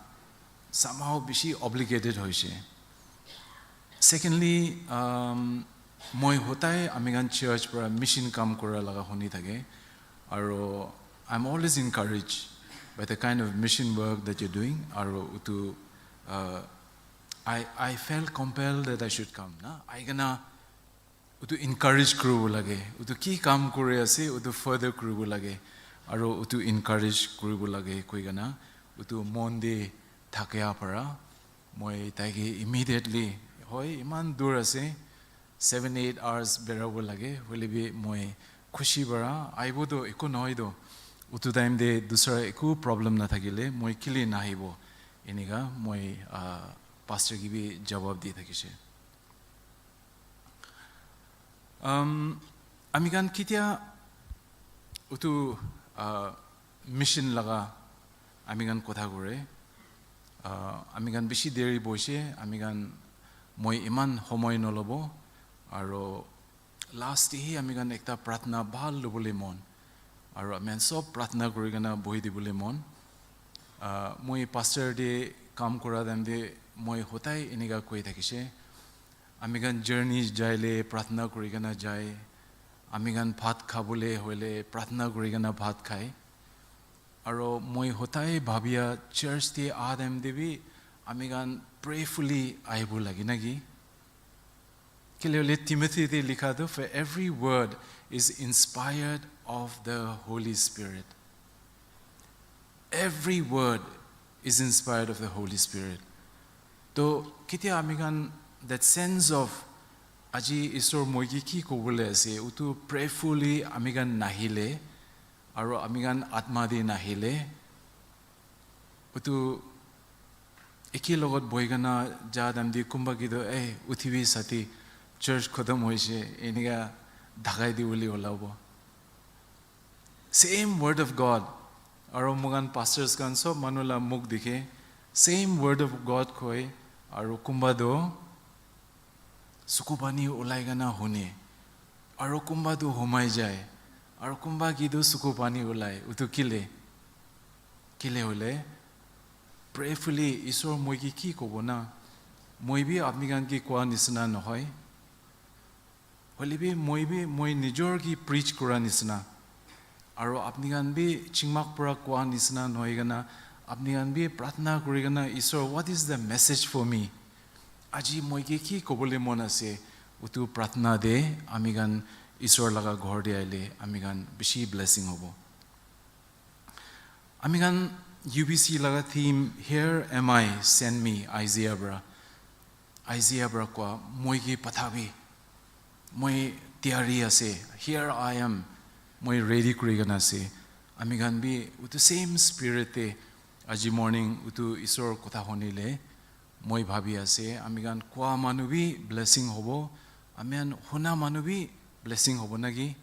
somehow bishi obligated hoishe. Secondly, um, moi hotai Anglican church para mission kam kura laga huni thake. Aru I'm always encouraged by the kind of mission work that you're doing. Aru utu, uh, I, I felt compelled that I should come. Na, ai kena utu encourage kuru lage, utu ki kam kuri ase, utu further kuru lage, aru utu encourage kuru lage, koi kena, utu Monday thakia para, moi taiki immediately, hoi, iman dur ase, seven, eight hours bera bu lage, hoilebi moi khushi bara, aibo do, iko nohoi do, utu time de dusra iko problem na thakile, moi kili na hibo, iniga, moi, ah, pastor ki bi jawab di thakishe. Um, Anglican kitia utu, uh, mission laga Anglican kotha kure. Uh, Anglican bishi deri boishe, Anglican moi iman homoi no lobo, aru last hi Anglican ekta pratna bhal lubole mon. Aru Anglican sob pratna kuri kena bohi dibole mon. Uh, moi pastor de kam kura dem de moi hotai iniga koi thakishe. Anglican journey jai le pratna kuri kena jai. Anglican bhat kha bole hoile pratna kuri kena bhat khai. Aru moi hotai bhabia church te a dem de bi Anglican prayerfully ai bu lagi na ki. Kile hole Timothy te likha do, for every word is inspired of the Holy Spirit. Every word is inspired of the Holy Spirit. To kitia Anglican that sense of aji Isor moi ki ki ko bole ase, utu prayerfully Anglican na hile, aru Anglican atma de na hile, utu eki logot boigana ja dam di kumba ki do, eh, uthibi sati church khotom hoise, iniga dhagai di uli olabo. Same word of God. Aru Anglican pastors kan sob manu la muk dikhe, same word of God khoi, aru kumba do, suku pani ulai kena huni. Aru kumba do humai jai. Aru kumba ki do suku pani ulai. Utu kile. Kile hole. Prayerfully, Isor moi ki ki ko bo na. Moi bi apni kan ki kwa nisina nohoi. Hoilebi moi bi moi nijor ki preach kura nisina. Aru apni kan bi chingmak pura kwa nisina nohoi kena, apni kan bi pratna kuri kena, Isor, what is the message for me? Aji moi ki ki ko bole mona se, utu pratna de, apni kan Isor laga ghor de aile, apni kan bishi blessing hobo. Apni kan U B C laga theme, Here am I, send me, Isaiah bara. Isaiah bara kwa, moi ki patha bi. Moi tiyari ase, here I am, moi ready kuri kena ase. Apni kan bi utu same spirit te, aji morning utu Isor kotha honi le, moi bhabi ase, apni kan kwa manu bi blessing hobo, apni kan huna manu bi blessing hobo na ki,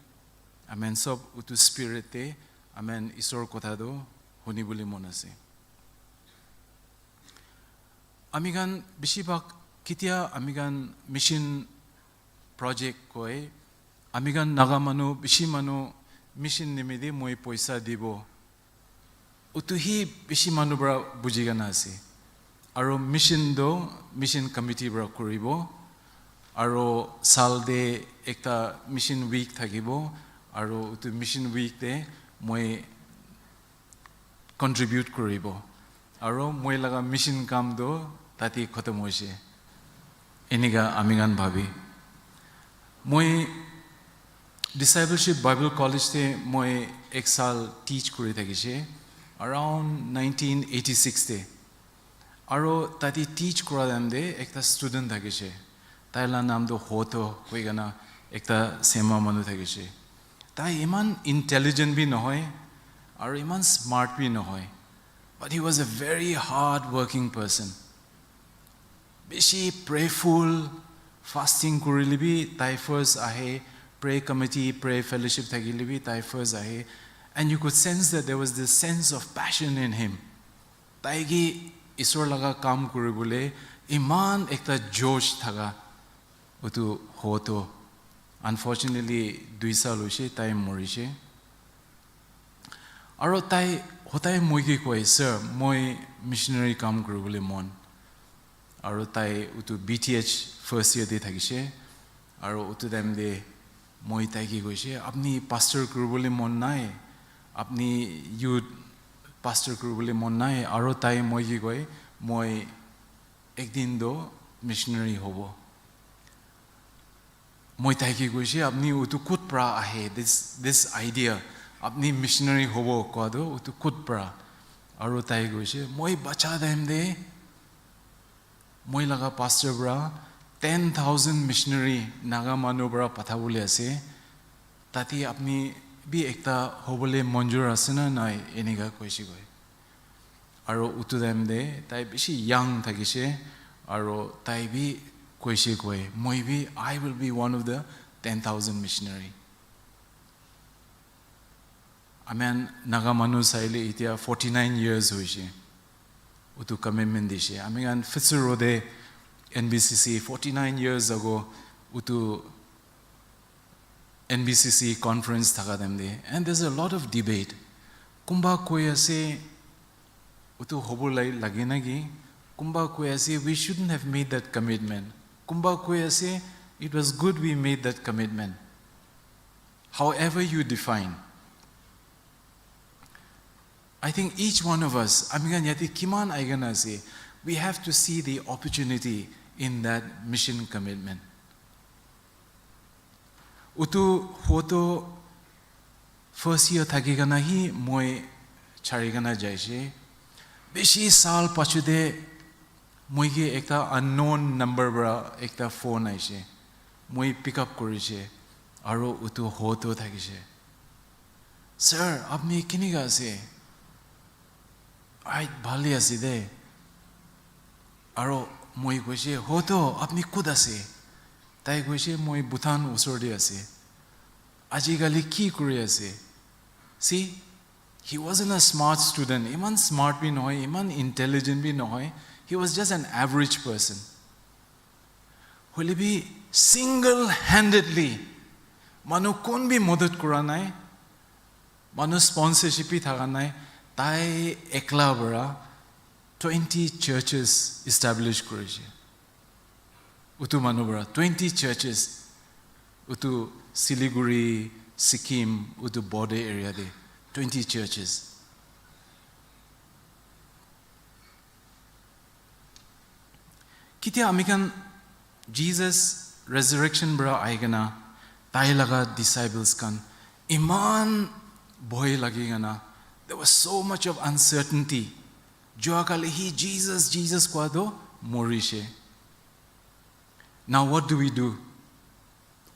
apni kan sob utu spirit te, apni kan Isor kotha do, huni bole mona se. Apni kan bishi bak kitia apni kan mission project koi, apni kan Naga manu, bishi manu mission nimidi moi poisa dibo. Utu hi bishi manu bara buji kena ase. Aru mission do, mission committee bara kuribo. Aru sal de ekta mission week thakibo. Aru utu mission week de moi contribute kuribo. Aru moi laga mission kam do tati khotom hoise. Iniga apni kan bhabi. Moi Discipleship Bible College te moi ek saal teach kori thakishie, around nineteen eighty-six te. Aro tati teach kora time te ekta student thakishie. Tai la নাম do Hoto koikena ekta Sema manu thakishie. Tai iman intelligent bhi nohoi, aro iman smart bhi nohoi. But he was a very hard working person. Beshi prayerful, fasting korile bhi tai first ahe, prayer committee, prayer fellowship thakile bhi tai first ahe. And you could sense that there was this sense of passion in him. Tai ki Isor laga kam kori bole iman ekta josh thaka, utu Hoto. Unfortunately, dui saal shie tai mori shie. Aro tai, hotai moi ki koe, Sir, moi missionary kam kori bole mon. Aro tai utu B T H first year te thakishie. Aro utu time te moi tai ki koishie, আপনি pastor kori bole mon nai, আপনি youth pastor kori bole mon nai, aro tai moi ki koe, moi ek din do missionary hobo. Moi tai ki koishie, আপনি utu kut pra ahe, this, this idea, আপনি missionary hobo koa do utu kut pra. Aro tai koishie, moi bacha time te, moi laga pastor pra ten thousand missionary Naga manu pra patha bole ase, tati আপনি bhi ekta hobole মঞ্জুর আছে না নাই, eneka koishie koe. Aro utu time te tai beshi young thakishie, aro tai bhi koishie koe, moi bhi, I will be one of the ten thousand missionary. Amen, Naga manu saile itia forty-nine years hoishie. Utu commitment di shie. Amikhan Pfütsü Road te N B C C forty-nine years ago utu N B C C conference thaka time te. And there's a lot of debate. Kumba koe ase, utu hobo lai lage na ki, kumba koe ase, we shouldn't have made that commitment. Kumba koe ase, it was good we made that commitment. However you define. I think each one of us, amikhan yati kiman aikena ase, we have to see the opportunity in that mission commitment. Utu Hoto first year thaki kena hi moi chari kena jaishie. Beshi saal pachu te moi ki ekta unknown number pra ekta phone aishie. Moi pick up korishie. Aro utu Hoto thakishie. Sir, আপনি kineka ase? Ai, bhal-e ase de. Aro moi koishie, Hoto, আপনি kut ase? Tai koishie, moi Bhutan usor te ase. Ajikali ki kori ase? See, he wasn't a smart student. Iman smart bhi nohoi, iman intelligent bhi nohoi. He was just an average person. Hoile bhi single-handedly, manu kon bhi modot kora nai, manu sponsorship bhi thaka nai, tai ekla para twenty churches establish korishe. Utu manu para twenty churches, utu Siliguri, Sikkim, utu border area te, twenty churches. Kitia ami khan Jesus resurrection para aikena, tai laga disciples khan iman bhoi lagi kena, there was so much of uncertainty. Juakali hi Jesus, Jesus kua do morishe. Now what do we do?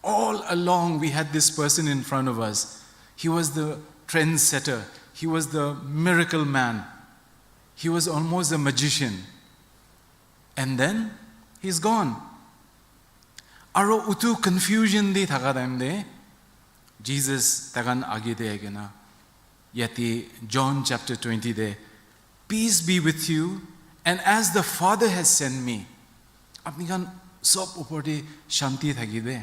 All along, we had this person in front of us. He was the trendsetter. He was the miracle man. He was almost a magician. And then, he's gone. Aro utu confusion di thaka time te, Jesus takan age te kena, yati John chapter twenty te, Peace be with you, and as the Father has sent me. Apni khan sob upor te shanti thaki de.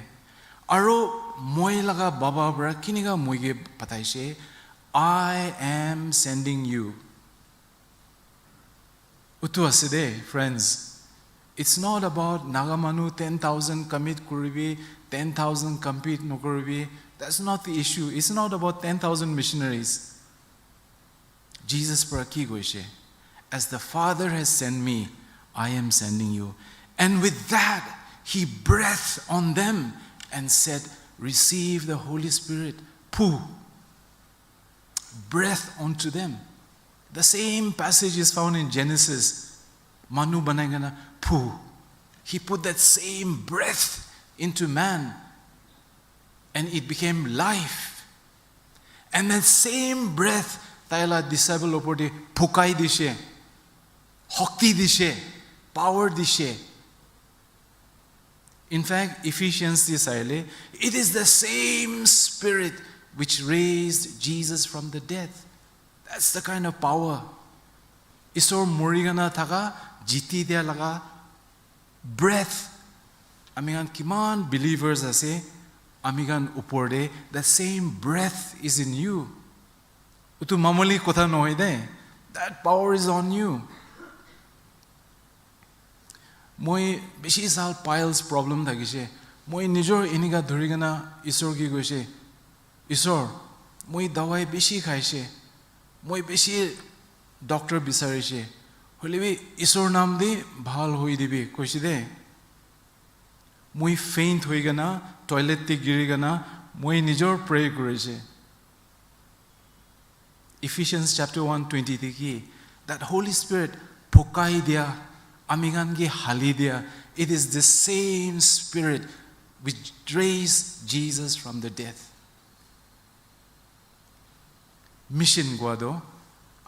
Aro moi laga Baba para kineka moi ke pataishe, I am sending you. Utu ase de, friends. It's not about Naga manu ten thousand commit kuribi, ten thousand compete no kuribi. That's not the issue. It's not about ten thousand missionaries. Jesus para ki koishe, As the Father has sent me, I am sending you. And with that, he breathed on them and said, Receive the Holy Spirit. Phu. Breath onto them. The same passage is found in Genesis. Manu banaigana phu. He put that same breath into man, and it became life. And that same breath, taila disciple opor di phukai di shie, hokti di shie, power di shie. In fact, Ephesians di saile, it is the same Spirit which raised Jesus from the death. That's the kind of power. Isor mori gana thaka, jiti dia laga, breath. Ami khan kiman believers ase, ami khan upor de, that same breath is in you. Utu mamoli kotha nohoi de, that power is on you. Moi besi sal piles problem thakishe. Moi nijor inika dhuri gana Isor ki koishe. Isor, moi dawai besi khaishe. Moi besi doctor bisarishe. Hoilebi Isor nam di bhal hoi dibi koishe de. Moi faint hoi gana, toilet te giri gana, moi nijor pray korishe. Ephesians chapter one twenty te ki, that Holy Spirit phukai dia, ami khan ki hali dia, it is the same Spirit which raised Jesus from the death. Mission gua do,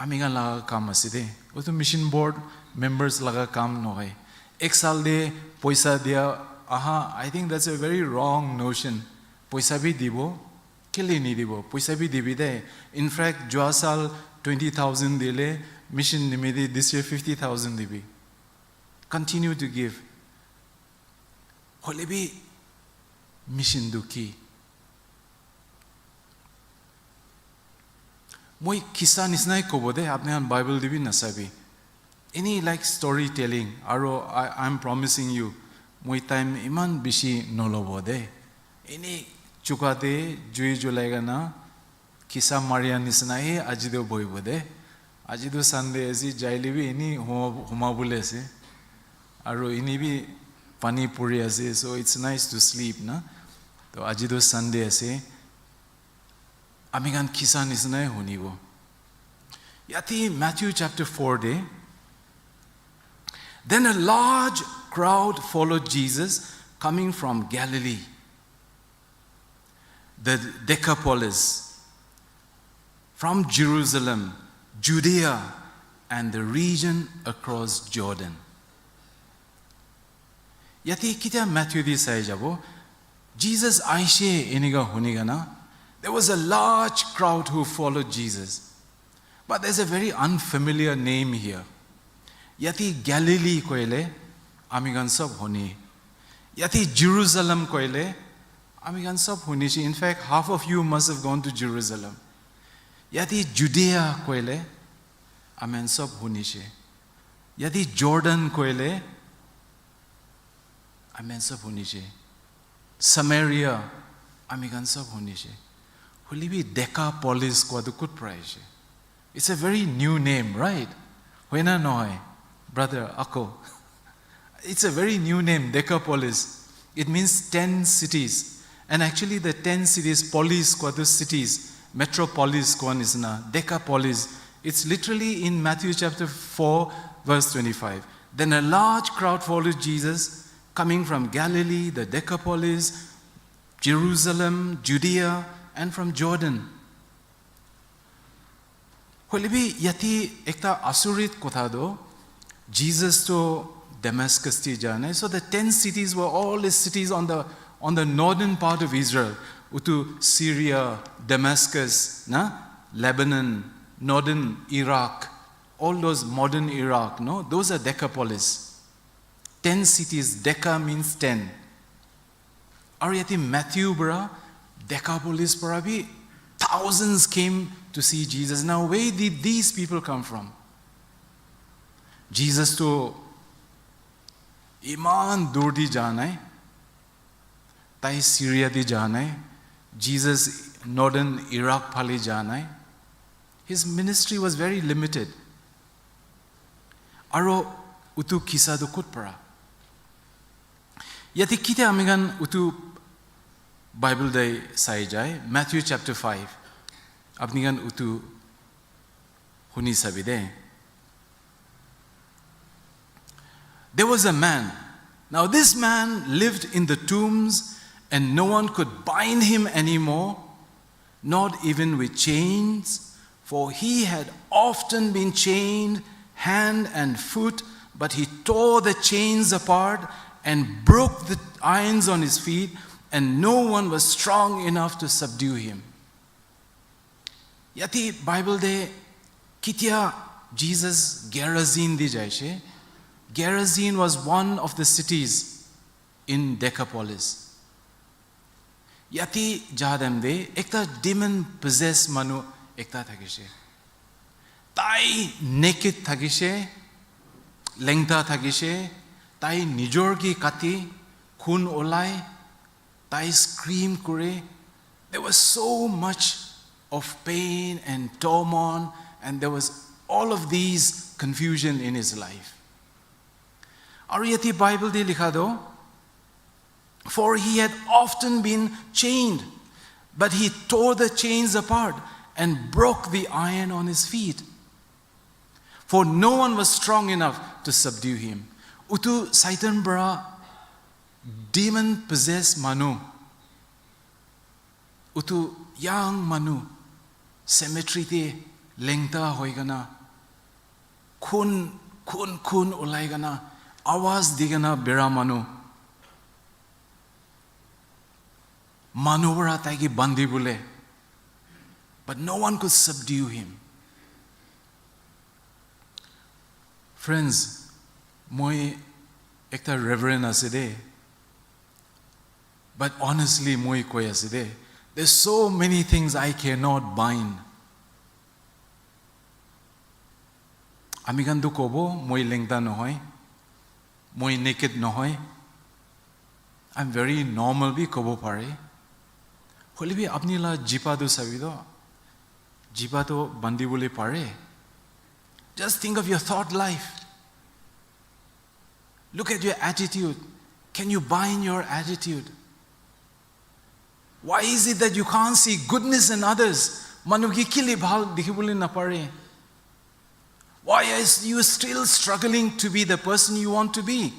ami khan laga kam asi de. Utu mission board members laga kam nohoi. Ek sal de poisa dia, aha, I think that's a very wrong notion. Poisa bi dibo, kele ni dibo, poisa bi dibi de. In fact, jua sal twenty thousand dile, mission nimi di this year fifty thousand dibi. Continue to give. Hoilebi mission du ki. Moi kisa nisnai kobo de, apni khan Bible dibi nasa bi. Any like storytelling, aro I, I'm promising you, moi time iman bisi no lobo de. Any chuka de, jui julai gana, kisa Maria nisna hi aji do boibo de. Aji do Sunday asi, jaili bi ini huma, huma bule ase. Aro ini bi pani puri ase, so it's nice to sleep, na? To aji do Sunday ase. Ami khan kisa nisnai hunibo. Yati Matthew chapter four de. Then a large crowd followed Jesus coming from Galilee, the Decapolis, from Jerusalem, Judea, and the region across Jordan. Yati kitia Matthew di sai jabo, Jesus aishe iniga huniga na, there was a large crowd who followed Jesus. But there's a very unfamiliar name here. Yati Galilee koile, ami khan sob huni. Yati Jerusalem koile, ami khan sob huni shi. In fact, half of you must have gone to Jerusalem. Yati Judea koile, ami khan sob huni shi. Yati Jordan koile, ami khan sob huni shi. Samaria, ami khan sob huni shi. Hoilebi Decapolis koa du kut prai shi. It's a very new name, right? Hoina nohoi, brother Ako. It's a very new name, Decapolis. It means ten cities. And actually, the ten cities, polis koa du cities, metropolis koa nisna, Decapolis. It's literally in Matthew chapter four, verse twenty-five. Then a large crowd followed Jesus, coming from Galilee, the Decapolis, Jerusalem, Judea, and from Jordan. Hoilebi yati ekta asurit kotha do, Jesus to Damascus ti ja ne. So the ten cities were all the cities on the, on the northern part of Israel. Utu Syria, Damascus, na? Lebanon, northern Iraq, all those modern Iraq, no? Those are Decapolis. Ten cities, Deca means ten. Aro yati Matthew pera, Decapolis pera bi, thousands came to see Jesus. Now, where did these people come from? Jesus to iman dur di ja nai, tai Syria di ja nai, Jesus northern Iraq phali ja nai. His ministry was very limited. Aro utu kisa du kut pera. Yati kite ami khan utu Bible de saijai, Matthew chapter five. Apni khan utu huni sabi de. There was a man. Now this man lived in the tombs, and no one could bind him anymore, not even with chains, for he had often been chained hand and foot, but he tore the chains apart and broke the irons on his feet, and no one was strong enough to subdue him. Yati Bible de kitia Jesus Gerasene di jai shie. Gerasene was one of the cities in Decapolis. Yati jadem de ekta demon possessed manu ekta thakishe. Tai naked thakishe, lengta thakishe, tai nijor ki kati, khun olai, tai scream kure. There was so much of pain and turmoil, and there was all of these confusion in his life. Aru yati Bible di likha do, for he had often been chained, but he tore the chains apart and broke the iron on his feet. For no one was strong enough to subdue him. Utu Satan bra demon possessed manu. Utu young manu, cemetery te lengta hoi gana, khun, khun, khun ulai gana, awaz di gana bera manu. Manu bra taiki bandi bule. But no one could subdue him. Friends, moi ekta reverend ase de. But honestly, moi koi ase de. There's so many things I cannot bind. Ami khan du kobo, moi lengta nohoi, moi naked nohoi. I'm very normal bi kobo pare. Hoilebi apni la jipa du sabi do. Jipa to bandi bole pare. Just think of your thought life. Look at your attitude. Can you bind your attitude? Why is it that you can't see goodness in others? Manu ki kili bhal dikhi bole na pare. Why is you still struggling to be the person you want to be?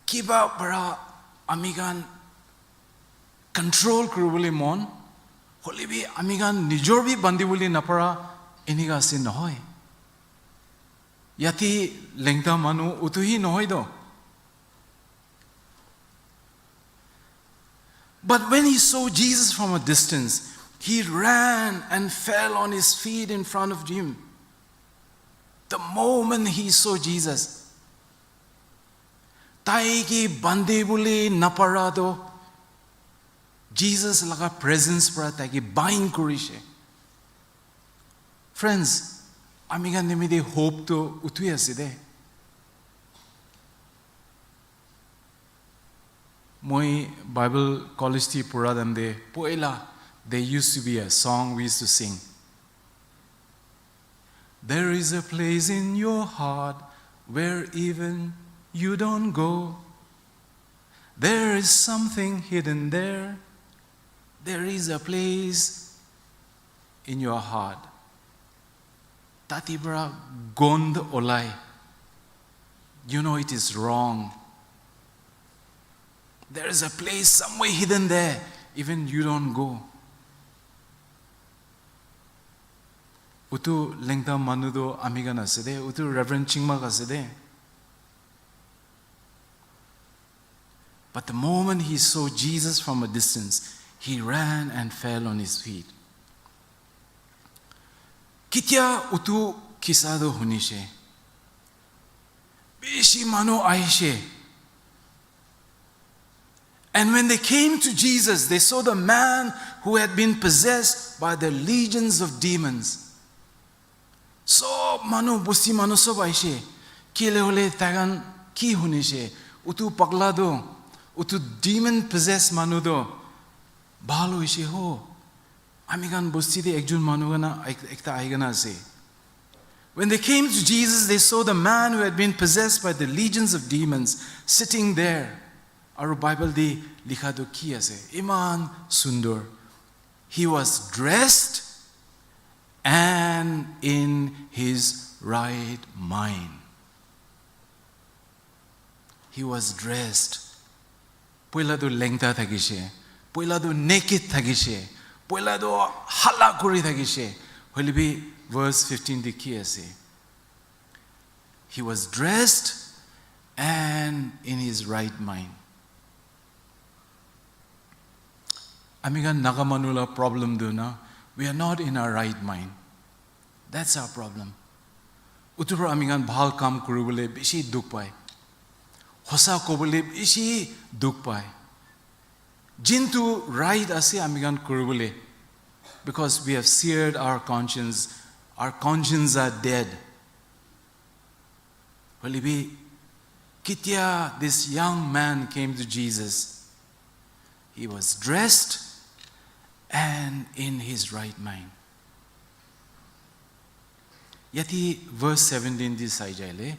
Kiba para ami khan control kuru bole mon, hoilebi ami khan nijor bi bandi bole na para, inika se nohoi. Yati lengta manu utu hi nohoi do. But when he saw Jesus from a distance, he ran and fell on his feet in front of him. The moment he saw Jesus, taiki bandi bole na para do, Jesus laga presence para taiki bind kurishe. Friends, ami khan nimi de hope to uthui ase de. Moi Bible college ti pura dam de, poila, there used to be a song we used to sing. There is a place in your heart where even you don't go. There is something hidden there. There is a place in your heart. Tatibra gond olai. You know it is wrong. There is a place somewhere hidden there. Even you don't go. Utu lengta manu do ami khan ase de, utu Reverend Chingma ka ase de. But the moment he saw Jesus from a distance, he ran and fell on his feet. Kitia utu kisa do hunishe. Bishi manu aishe. And when they came to Jesus, they saw the man who had been possessed by the legions of demons. So manu, bosti manu so baishe, kile hole tagan ki hunishe, utu pakla do, utu demon possessed manu do, bhalo ishe ho. Ami khan bosti de ekjon manu gana, ek-, ekta ai gana se. When they came to Jesus, they saw the man who had been possessed by the legions of demons sitting there Aru Bible di likha do ki ase, iman sundor. He was dressed and in his right mind. He was dressed. Puola do lengta thakishe, puola do naked thakishe, puola do hala kori thakishe. Hoilebi verse fifteen di ki ase. He was dressed and in his right mind. Ami khan Naga manu la problem do na, we are not in our right mind. That's our problem. Utupra ami khan bhal kam kori bole bishi dukh pai. Hosa ko bole bishi dukh pai. Jintu right ase ami khan kori bole. Because we have seared our conscience. Our conscience are dead. Hoilebi, kitia this young man came to Jesus. He was dressed and in his right mind. Yati verse seventeen di sai jaile.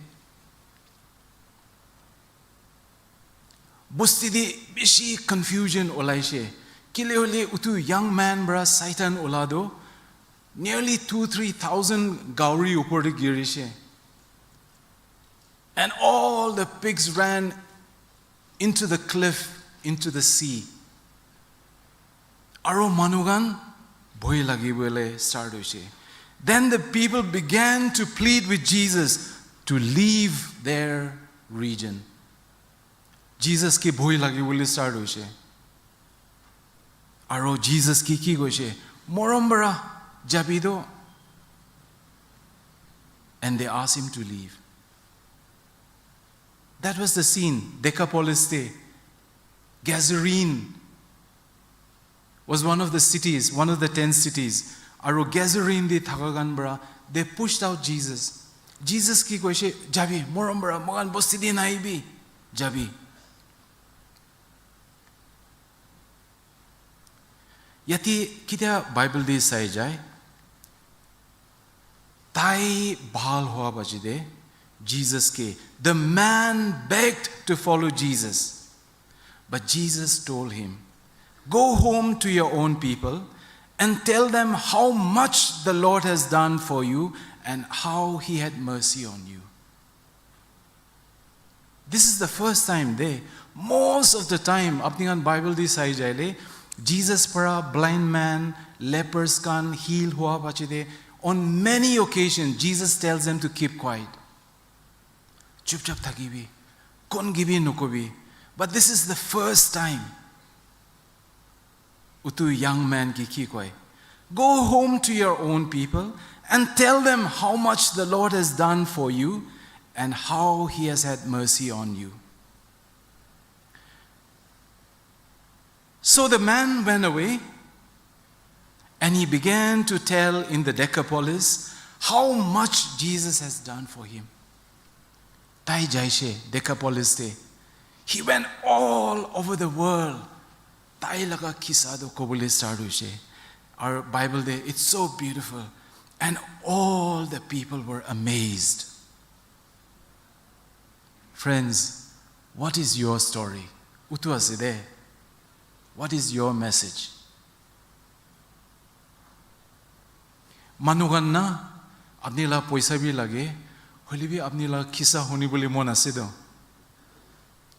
Bosti di bishi confusion olaishe. Kile holi utu young man bra Satan ola do. Nearly two, three thousand gauri upor di girishe. And all the pigs ran into the cliff, into the sea. Aro manu khan bhoi lagi bole start hoishe. Then the people began to plead with Jesus to leave their region. Jesus ki bhoi lagi bole start hoishe. Aro Jesus ki ki koishe, morom bara, jabi do. And they asked him to leave. That was the scene, Decapolis te. Gadarene was one of the cities, one of the ten cities. Aro Gadarene di thaka khan bara, they pushed out Jesus. Jesus ki koishe, jabi, morom bara, mo khan bosti di nai bi, jabi. Yati kitia Bible di sai jai. Tai bhal hua ba jide, Jesus ke. The man begged to follow Jesus. But Jesus told him, "Go home to your own people and tell them how much the Lord has done for you and how he had mercy on you." This is the first time de, most of the time, apni khan Bible di sai jaile, Jesus para blind man, lepers khan heal hua ba jide, on many occasions, Jesus tells them to keep quiet. Chupchap thakibi, kon gibi nukobi. But this is the first time. Utu young man ki ki koi. Go home to your own people and tell them how much the Lord has done for you and how he has had mercy on you. So the man went away and he began to tell in the Decapolis how much Jesus has done for him. Tai jaishe Decapolis te. He went all over the world. Tai laga kisa do kobole start hoishe. Our Bible de, it's so beautiful. And all the people were amazed. Friends, what is your story? Utu ase de. What is your message? Manu khan na, apni la poisa bi lage, hoilebi apni la kisa honi bole mon ase do.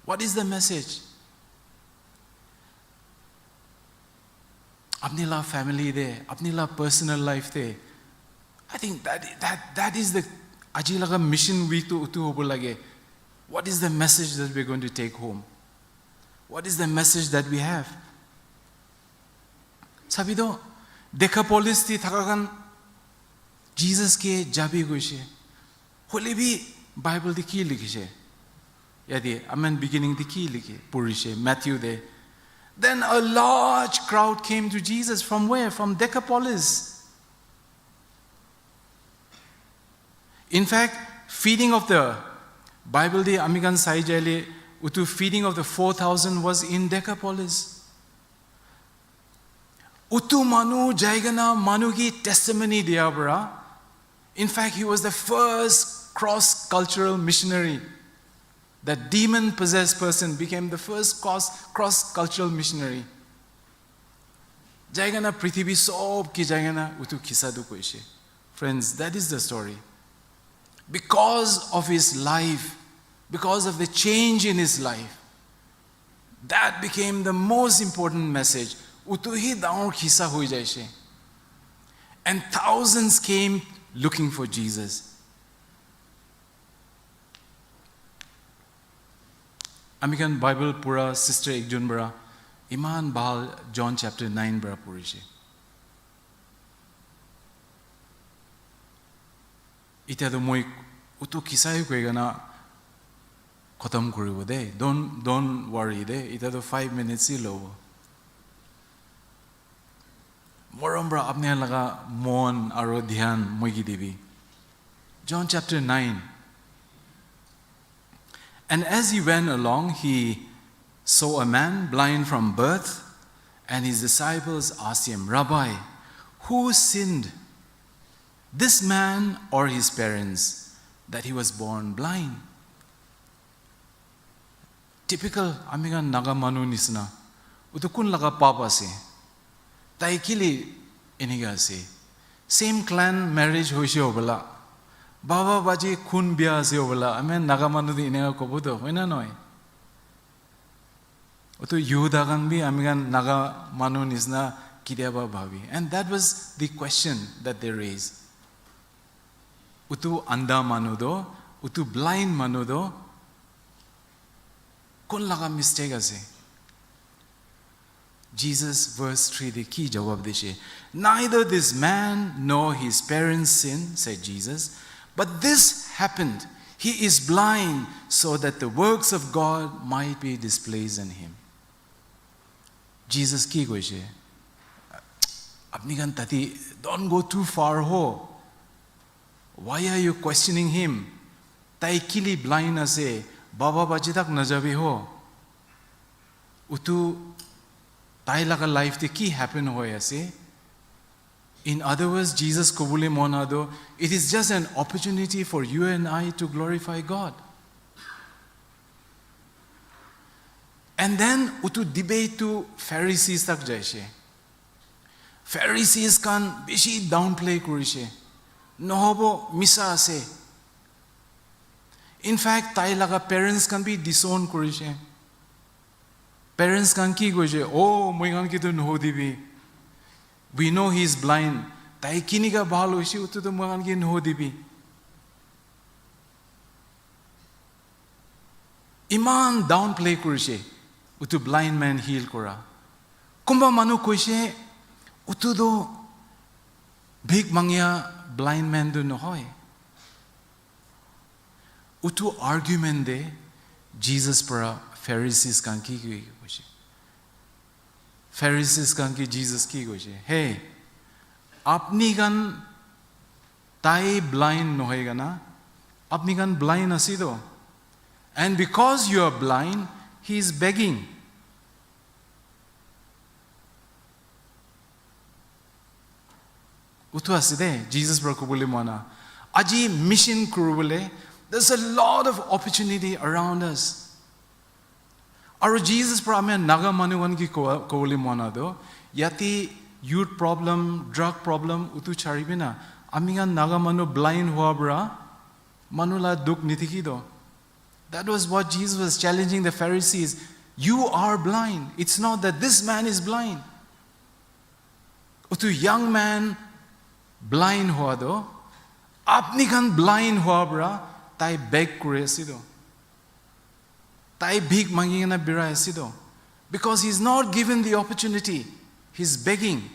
What is the message? Apni la family de, apni la personal life de. I think that, that, that is the, aji laga mission week tu, tu hobo lage. What is the message that we're going to take home? What is the message that we have? Sabi do, Decapolis ti thaka khan Jesus ke jabi koishe. Hoilebi Bible di ki likhishe. Yadi, amen beginning di ki likhi, purishe, Matthew de. Then a large crowd came to Jesus. From where? From Decapolis. In fact, feeding of the, Bible di ami khan sai jaile, utu feeding of the four thousand was in Decapolis. Utu manu jaigana manu ki testimony dia bra. In fact, he was the first cross-cultural missionary. That demon-possessed person became the first cross, cross-cultural missionary. Jaigana prithibi sob ki jaigana uthu khisa du koishe. Friends, that is the story. Because of his life, because of the change in his life, that became the most important message. Uthu hi daur khisa hui jaishe. And thousands came looking for Jesus. Ami khan Bible pura sister ekjon pura iman bahal John chapter nine pura purishe. Itha to moi uthu khisa hi koigana khatam kuribo de. Don't, don't worry de. Itha to five minutes hi lo. Morom pura apni laga mon aro dhyan moi ki dibi. John chapter nine. And as he went along, he saw a man blind from birth, and his disciples asked him, "Rabbi, who sinned, this man or his parents, that he was born blind?" Typical American Naga manu nisina. Uthu kun laga papa se. Tai kili iniga se. Same clan marriage hoishe obala. Baba baji khun bia se obala. Amen Naga manu di iniga kobuto. Hoina noi. Uthu Yehuda khan bi American Naga manu nisina kidia ba bhabi. And that was the question that they raised. Uthu andha manu do, uthu blind manu do, kun laga mistake ase? Jesus, verse three, de ki jawab deshe. "Neither this man nor his parents sinned," said Jesus, "but this happened. He is blind so that the works of God might be displayed in him." Jesus ki koishe, "Apni khan tati, don't go too far ho. Why are you questioning him? Tai kili blind ase, baba baji tak najabi ho." Uthu tai laga life te ki happen hoi ase? In other words, Jesus kobuli mona do, it is just an opportunity for you and I to glorify God. And then uthu debate to Pharisees tak jaishe. Pharisees khan bishi downplay kurishe. Nohobo misa ase. In fact, tai laga parents khan bi disown kurishe. Parents khan ki koishe, "Oh, moi khan ki tu nho dibi. We know he is blind. Tai kini ga bhalo shi, uthu tu moi khan ki nho dibi." Iman downplay kurishe, uthu blind man heal kura. Kumba manu koishe, uthu do bhik mangia blind man do nohoi. Uthu argument de Jesus pura Pharisees khan ki ki koishe. Pharisees khan ki Jesus ki koishe, "Hey, apni khan tai blind nohoi gana, apni khan blind asi do. And because you are blind, he is begging." Uthu asi de, Jesus pura kobuli mona. Aji mission kuru bole, there's a lot of opportunity around us. Aro Jesus pura ami Naga manu khan ki ko-, kobuli mona do, yati youth problem, drug problem, uthu chari bina, ami khan Naga manu blind hua pura, manu la duk nitiki do. That was what Jesus was challenging the Pharisees. You are blind. It's not that this man is blind. Uthu young man blind hua do, apni khan blind hua pura, tai beg kure si do. Tai bhik mangi na bira si do. Because he's not given the opportunity. He's begging.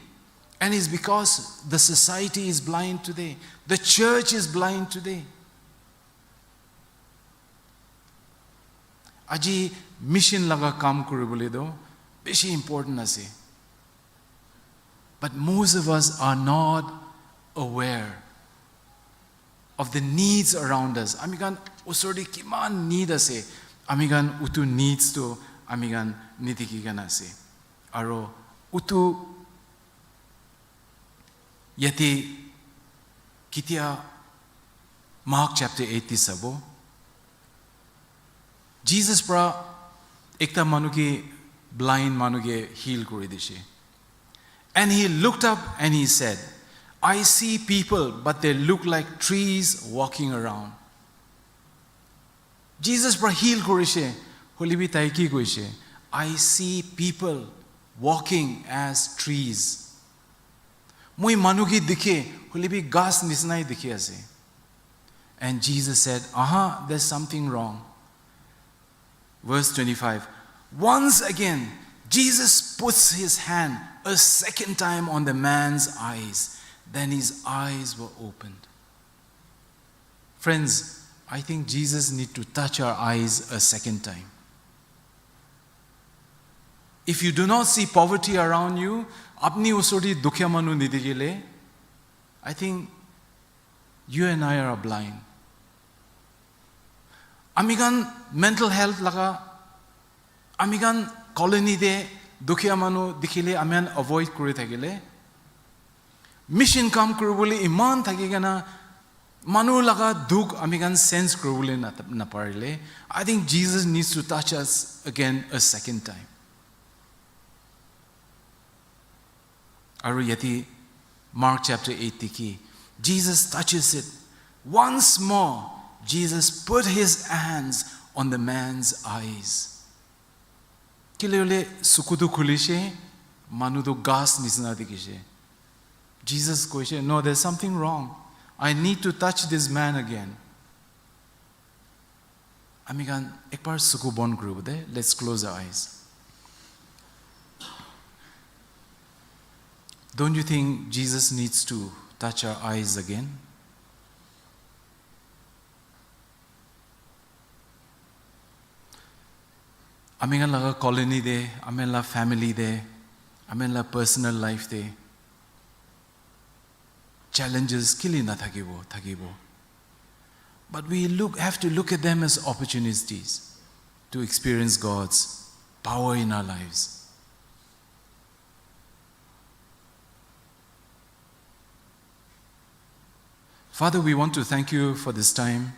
And it's because the society is blind today. The church is blind today. Aji mission laga kam kuri bole do, bishi important ase. But most of us are not aware of the needs around us. Ami khan usor di kiman need ase, ami khan utu needs to ami khan nitiki kena ase. Aro utu yate kitia Mark chapter eight ti sabo. Jesus pra ekta manu ki, blind manu ki heal kori di shi. And he looked up and he said, "I see people, but they look like trees walking around." Jesus pra heal kori shi, holebi tai ki koi shi, "I see people walking as trees." Moi manu ki dikhe, holebi gas nisnai dikhe ase. And Jesus said, "Aha, there's something wrong." Verse twenty-five. Once again, Jesus puts his hand a second time on the man's eyes. Then his eyes were opened. Friends, I think Jesus need to touch our eyes a second time. If you do not see poverty around you, apni usor di dukhia manu nidikele, I think you and I are blind. Amikhan mental health laka, amikhan colony te dukhia manu dikhile amikhan avoid kori thakile, mission kam kori bole iman thaki kena, manu laka dukh amikhan sense kori bole na, na parile. I think Jesus needs to touch us again a second time. Aru yati Mark chapter eight tiki, Jesus touches it. Once more, Jesus put his hands on the man's eyes. Kile le süku du khuli shi, manu du gas nisna dikhi shi. Jesus koishe, "No, there's something wrong. I need to touch this man again." Amikhan ekbar süku bon kori bo de, let's close our eyes. Don't you think Jesus needs to touch our eyes again? Amikhan la colony te, amikhan la family te, amikhan la personal life te, challenges kili na thakibo, thakibo. But we look, have to look at them as opportunities to experience God's power in our lives. Father, we want to thank you for this time.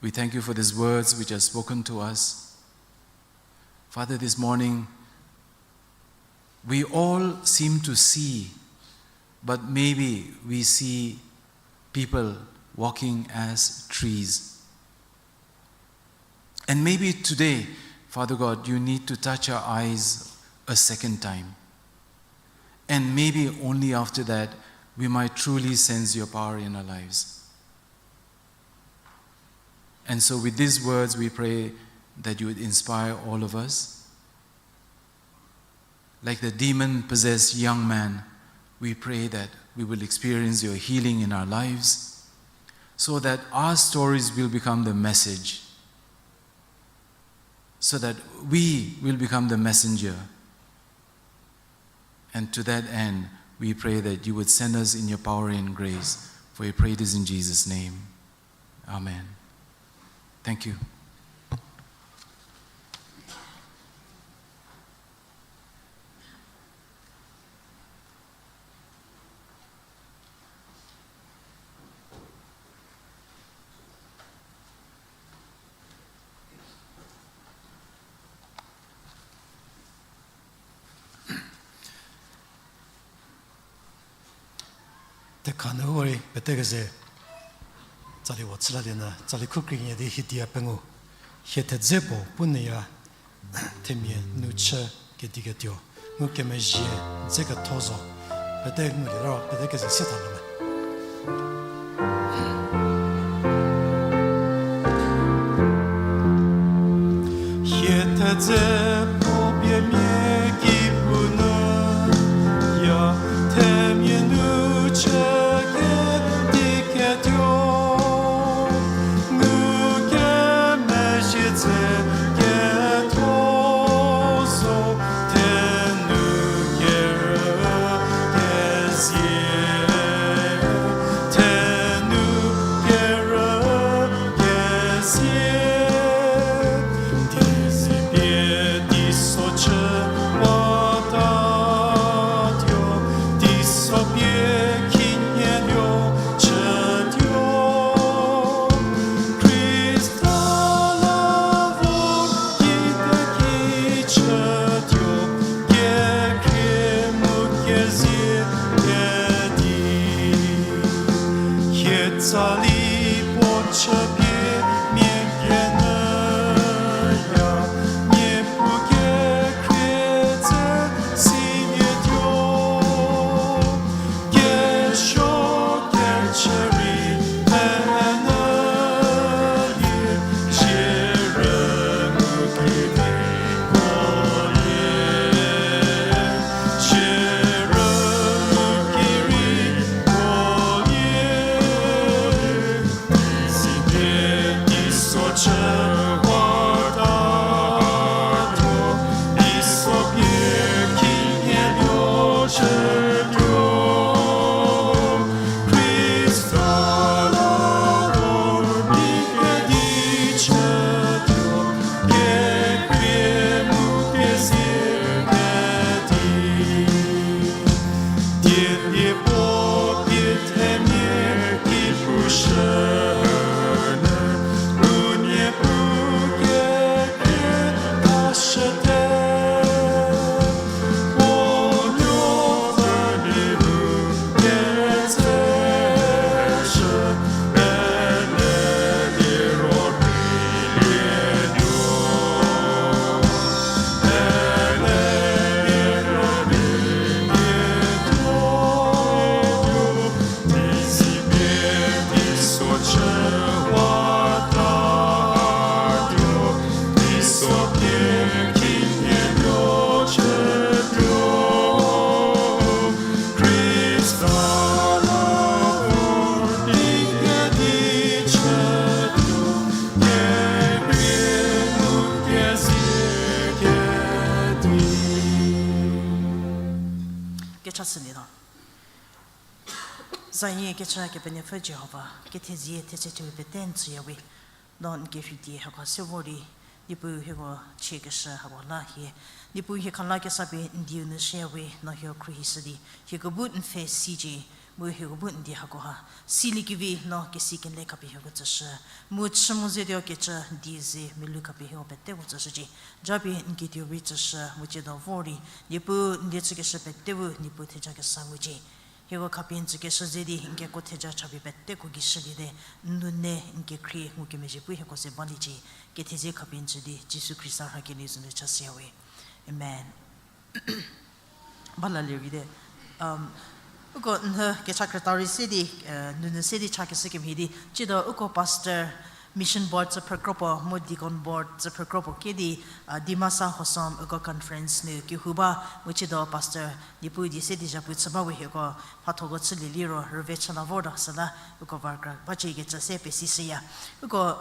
We thank you for these words which are spoken to us. Father, this morning, we all seem to see, but maybe we see people walking as trees. And maybe today, Father God, you need to touch our eyes a second time. And maybe only after that, we might truly sense your power in our lives. And so with these words, we pray that you would inspire all of us. Like the demon-possessed young man, we pray that we will experience your healing in our lives, so that our stories will become the message, so that we will become the messenger. And to that end, we pray that you would send us in your power and grace. For we pray this in Jesus' name. Amen. Thank you. Tekha nu huorei pete keze tsali wo chülalie nyü, tsali khu krie di hiedia pengou. Hie thedze puo punyüya themia nu chü kediketuo. Ngukemezhie dze ketho zo. Pete ngulie ro, pete keze sietha lo me. Hie thedze puo pie mia ki punyüya themia nu chü kediketuo. Ngukemezhie dze ketho zo, thenu kerü kezie, thenu kerü kezie, di zi pie Zayie kechü Kepenuopfü Jihova, kethezie thetse tuoi pete n tsüya we. No n kerhei die hako se vor di, Niepuu hieko chiekeshü hako la hie, Niepuu hie khalakesa pie n dieu nu shüya we, no hieko khruohishü di, hieko bu n pfhe sicie, mu hieko bu n die hakoha siliekevi no kesi kenei khapie hieko tsüshü, mu chü mu zetuo kecü die ze melou khapie hieko peteko tsüshücie. Japie n kituo rei tsüshü mu tsiedo vor di, Niepuu n die chükeshü peteu Niepuu thejakesa ngucie. Hieko khapie n tsükeshü ze di n keko theja chapie peteko gei shüliete, n nune n kekhrie ngukemezhie pu hieko ze baliecie, kethezie khapie n tsü di Jisu Khrista rhakelie zünu chashüya we. Amen. Balalie vite. Uko nhü kecha krüta rei se di, nunu se di chakeshü kemhie di, tsiedo uko pastor, mission board tsüphrü kropuo mu deacon board tsüphrü kropuo ke di, Dimasa Hosom uko conference nu kehou ba, mu tsiedo pastor Niepuu die se di zhapu chü ba we hieko mhathoko chülie liro rüve chü la vorta süla uko va kra bacie kecü se pesishüya. Uko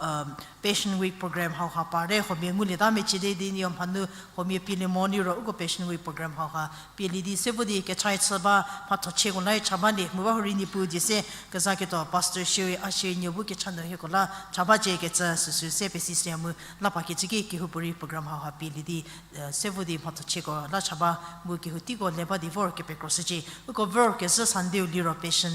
Passion Week program hauha parte huomia ngulieta mecie di, di nieo mhanu huomia pielie mo liro uko Passion Week program hauha pielie di se vo di kechai chü ba mhathochieko la cha balie mu ba hurei Niepuu die se kezaketuo pastor shierei a shierei nieu bu kecha nu hieko la cha bacie kecü süsü se pesishüya mu la pa kecü ki kehoupuorei program hauha pielie di se vo di mhathochieko la cha ba mu kehou teiko le ba di vor kepekroshücie. Uko vorkezhü Sunday-u liro Passion,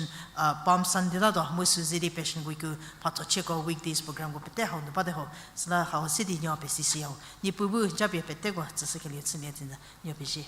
Palm Sunday la tuo mu süze di Passion Week-u mhathochieko weekdays programko pete hau nu bate ho. Süla hau se di nieo pesishüya-u. Niepuu bu japie peteko tsüshükelie chülie tsünyü nieo pezie.